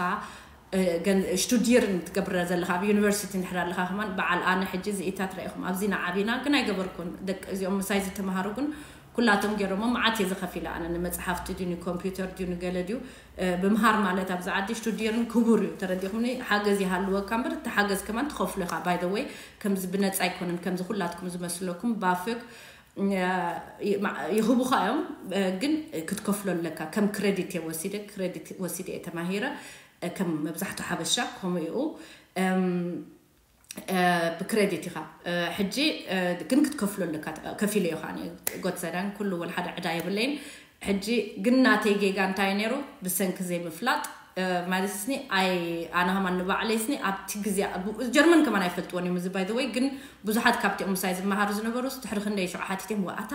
ሽቱዲርን ትገብረ ዘለካ ኣብ ዩኒቨርሲቲ እንድሕር ኣለካ ከማን በዓል ኣነ ሕጂ ዝኢታት ርኢኹም ኣብዚ ንዓቢና ግን ኣይገበርኩን ደቂ እዚኦም ምሳይ ዝተምሃሩ ግን ኩላቶም ገይሮሞ መዓት እየ ዝኸፊለ ኣነ ንመፅሓፍቲ ድዩ ንኮምፒውተር ድዩ ንገለ ድዩ ብምሃር ማለት ኣብዚ ዓዲ ሽቱዲርን ክቡር እዩ ተረዲኹምኒ ሓገዝ ይሃልወካ እምበር እቲ ሓገዝ ከማን ትኸፍሎ ኢኻ by the way ከምዚ ብነፃ ኣይኮነን ከምዚ ኩላትኩም ዝመስለኩም ባፍክ ይህቡኻ እዮም ግን ክትከፍሎ ኣለካ ከም ክሬዲት እየ ወሲደ ክሬዲት ወሲደ እየ ተማሂረ ከም መብዛሕትኡ ሓበሻ ከምኡ እዩ ብክሬዲት ኢኻ ሕጂ ግን ክትከፍሎ ኣለካ ከፊለ እዩ ከዓ ጎትሰዳን ኩሉ ወል ሓደ ዕዳ የብለይን ሕጂ ግን ናተይ ጌጋ እንታይ ነይሩ ብሰንኪ ዘይምፍላጥ ማለት ስኒ ኣይ ኣነ ከማን ንባዕለይ ስኒ ኣብቲ ግዜ ጀርመን ከማን ኣይፈልጥዎን እዮም እዚ by the way ግን ብዙሓት ካብቲኦም ምሳይ ዝመሃሩ ዝነበሩ ድሕሪ ክንደይ ሽዑ ሓቲቶም ወኣታ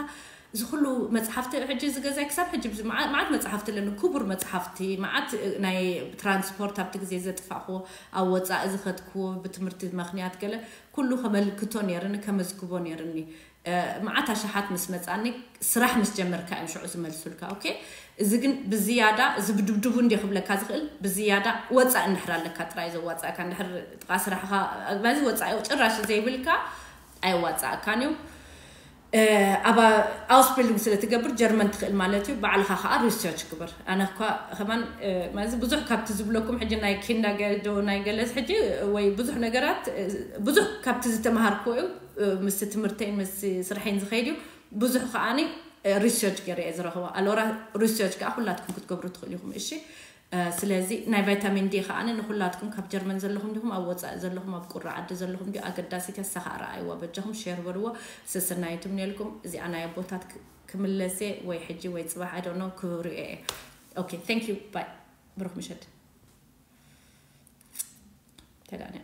እዚ ኩሉ መፅሓፍቲ ሕጂ እዚ ገዛይ ክሳብ ሕጂ ማዓት መፅሓፍቲ ኣለኒ ክቡር መፅሓፍቲ ማዓት ናይ ትራንስፖርት ኣብቲ ግዜ ዘጥፋእክዎ ኣብ ወፃኢ ዝኸድክዎ ብትምህርቲ ምክንያት ገለ ኩሉ ከመልክቶ ነይርኒ ከመዝግቦ ነይርኒ መዓት ኣሽሓት ምስ መፃኒ ስራሕ ምስ ጀመርካ እዮም ሽዑ ዝመልሱልካ ኦኬ እዚ ግን ብዝያዳ እዚ ብድብድቡ እንዲ ክብለካ ዝኽእል ብዝያዳ ወፃእ እንድሕር ኣለካ ጥራይ ዘዋፃእካ እንድሕር ጥቃ ስራሕካ በዚ ወፃኢ ጭራሽ ዘይብልካ ኣይዋፃእካን እዩ ኣብ ኣውስቢልዲንግ ስለ ትገብር ጀርመን ትኽእል ማለት እዩ። ባዕልኻ ከዓ ሪሰርች ግበር። ኣነ እኳ ከማን ማለት ብዙሕ ካብቲ ዝብለኩም ሕጂ ናይ ኪንዳገርዶ ናይ ገለስ ሕጂ ወይ ብዙሕ ነገራት ብዙሕ ካብቲ ዝተምሃርኩ እዩ። ምስ ትምህርተይን ምስ ስርሐይን ዝኸይድ እዩ። ብዙሕ ከዓኒ ሪሰርች ገይረ እየ ዝረኽቦ። ኣሎራ ሪሰርች ከዓ ኩላትኩም ክትገብሩ ትኽእሉ ኢኹም። እሺ ስለዚ ናይ ቫይታሚን ዲ ከዓ ንኩላትኩም ካብ ጀርመን ዘለኹም ዲኹም ኣብ ወፃኢ ዘለኹም ኣብ ቁራ ዓዲ ዘለኹም ዲ ኣገዳሲት እያ። እሳ ከዓ ረኣይዋ በጃኹም ሼር በልዎ። ሰሰናዩ ትምንየልኩም። እዚኣ ናይ ኣቦታት ክምለሰ ወይ ሕጂ ወይ ፅባሕ ኣይ ዶንት ኖ ክብሪ እየ። ኦኬ thank you bye። ብሩኽ ምሸት ተጋነ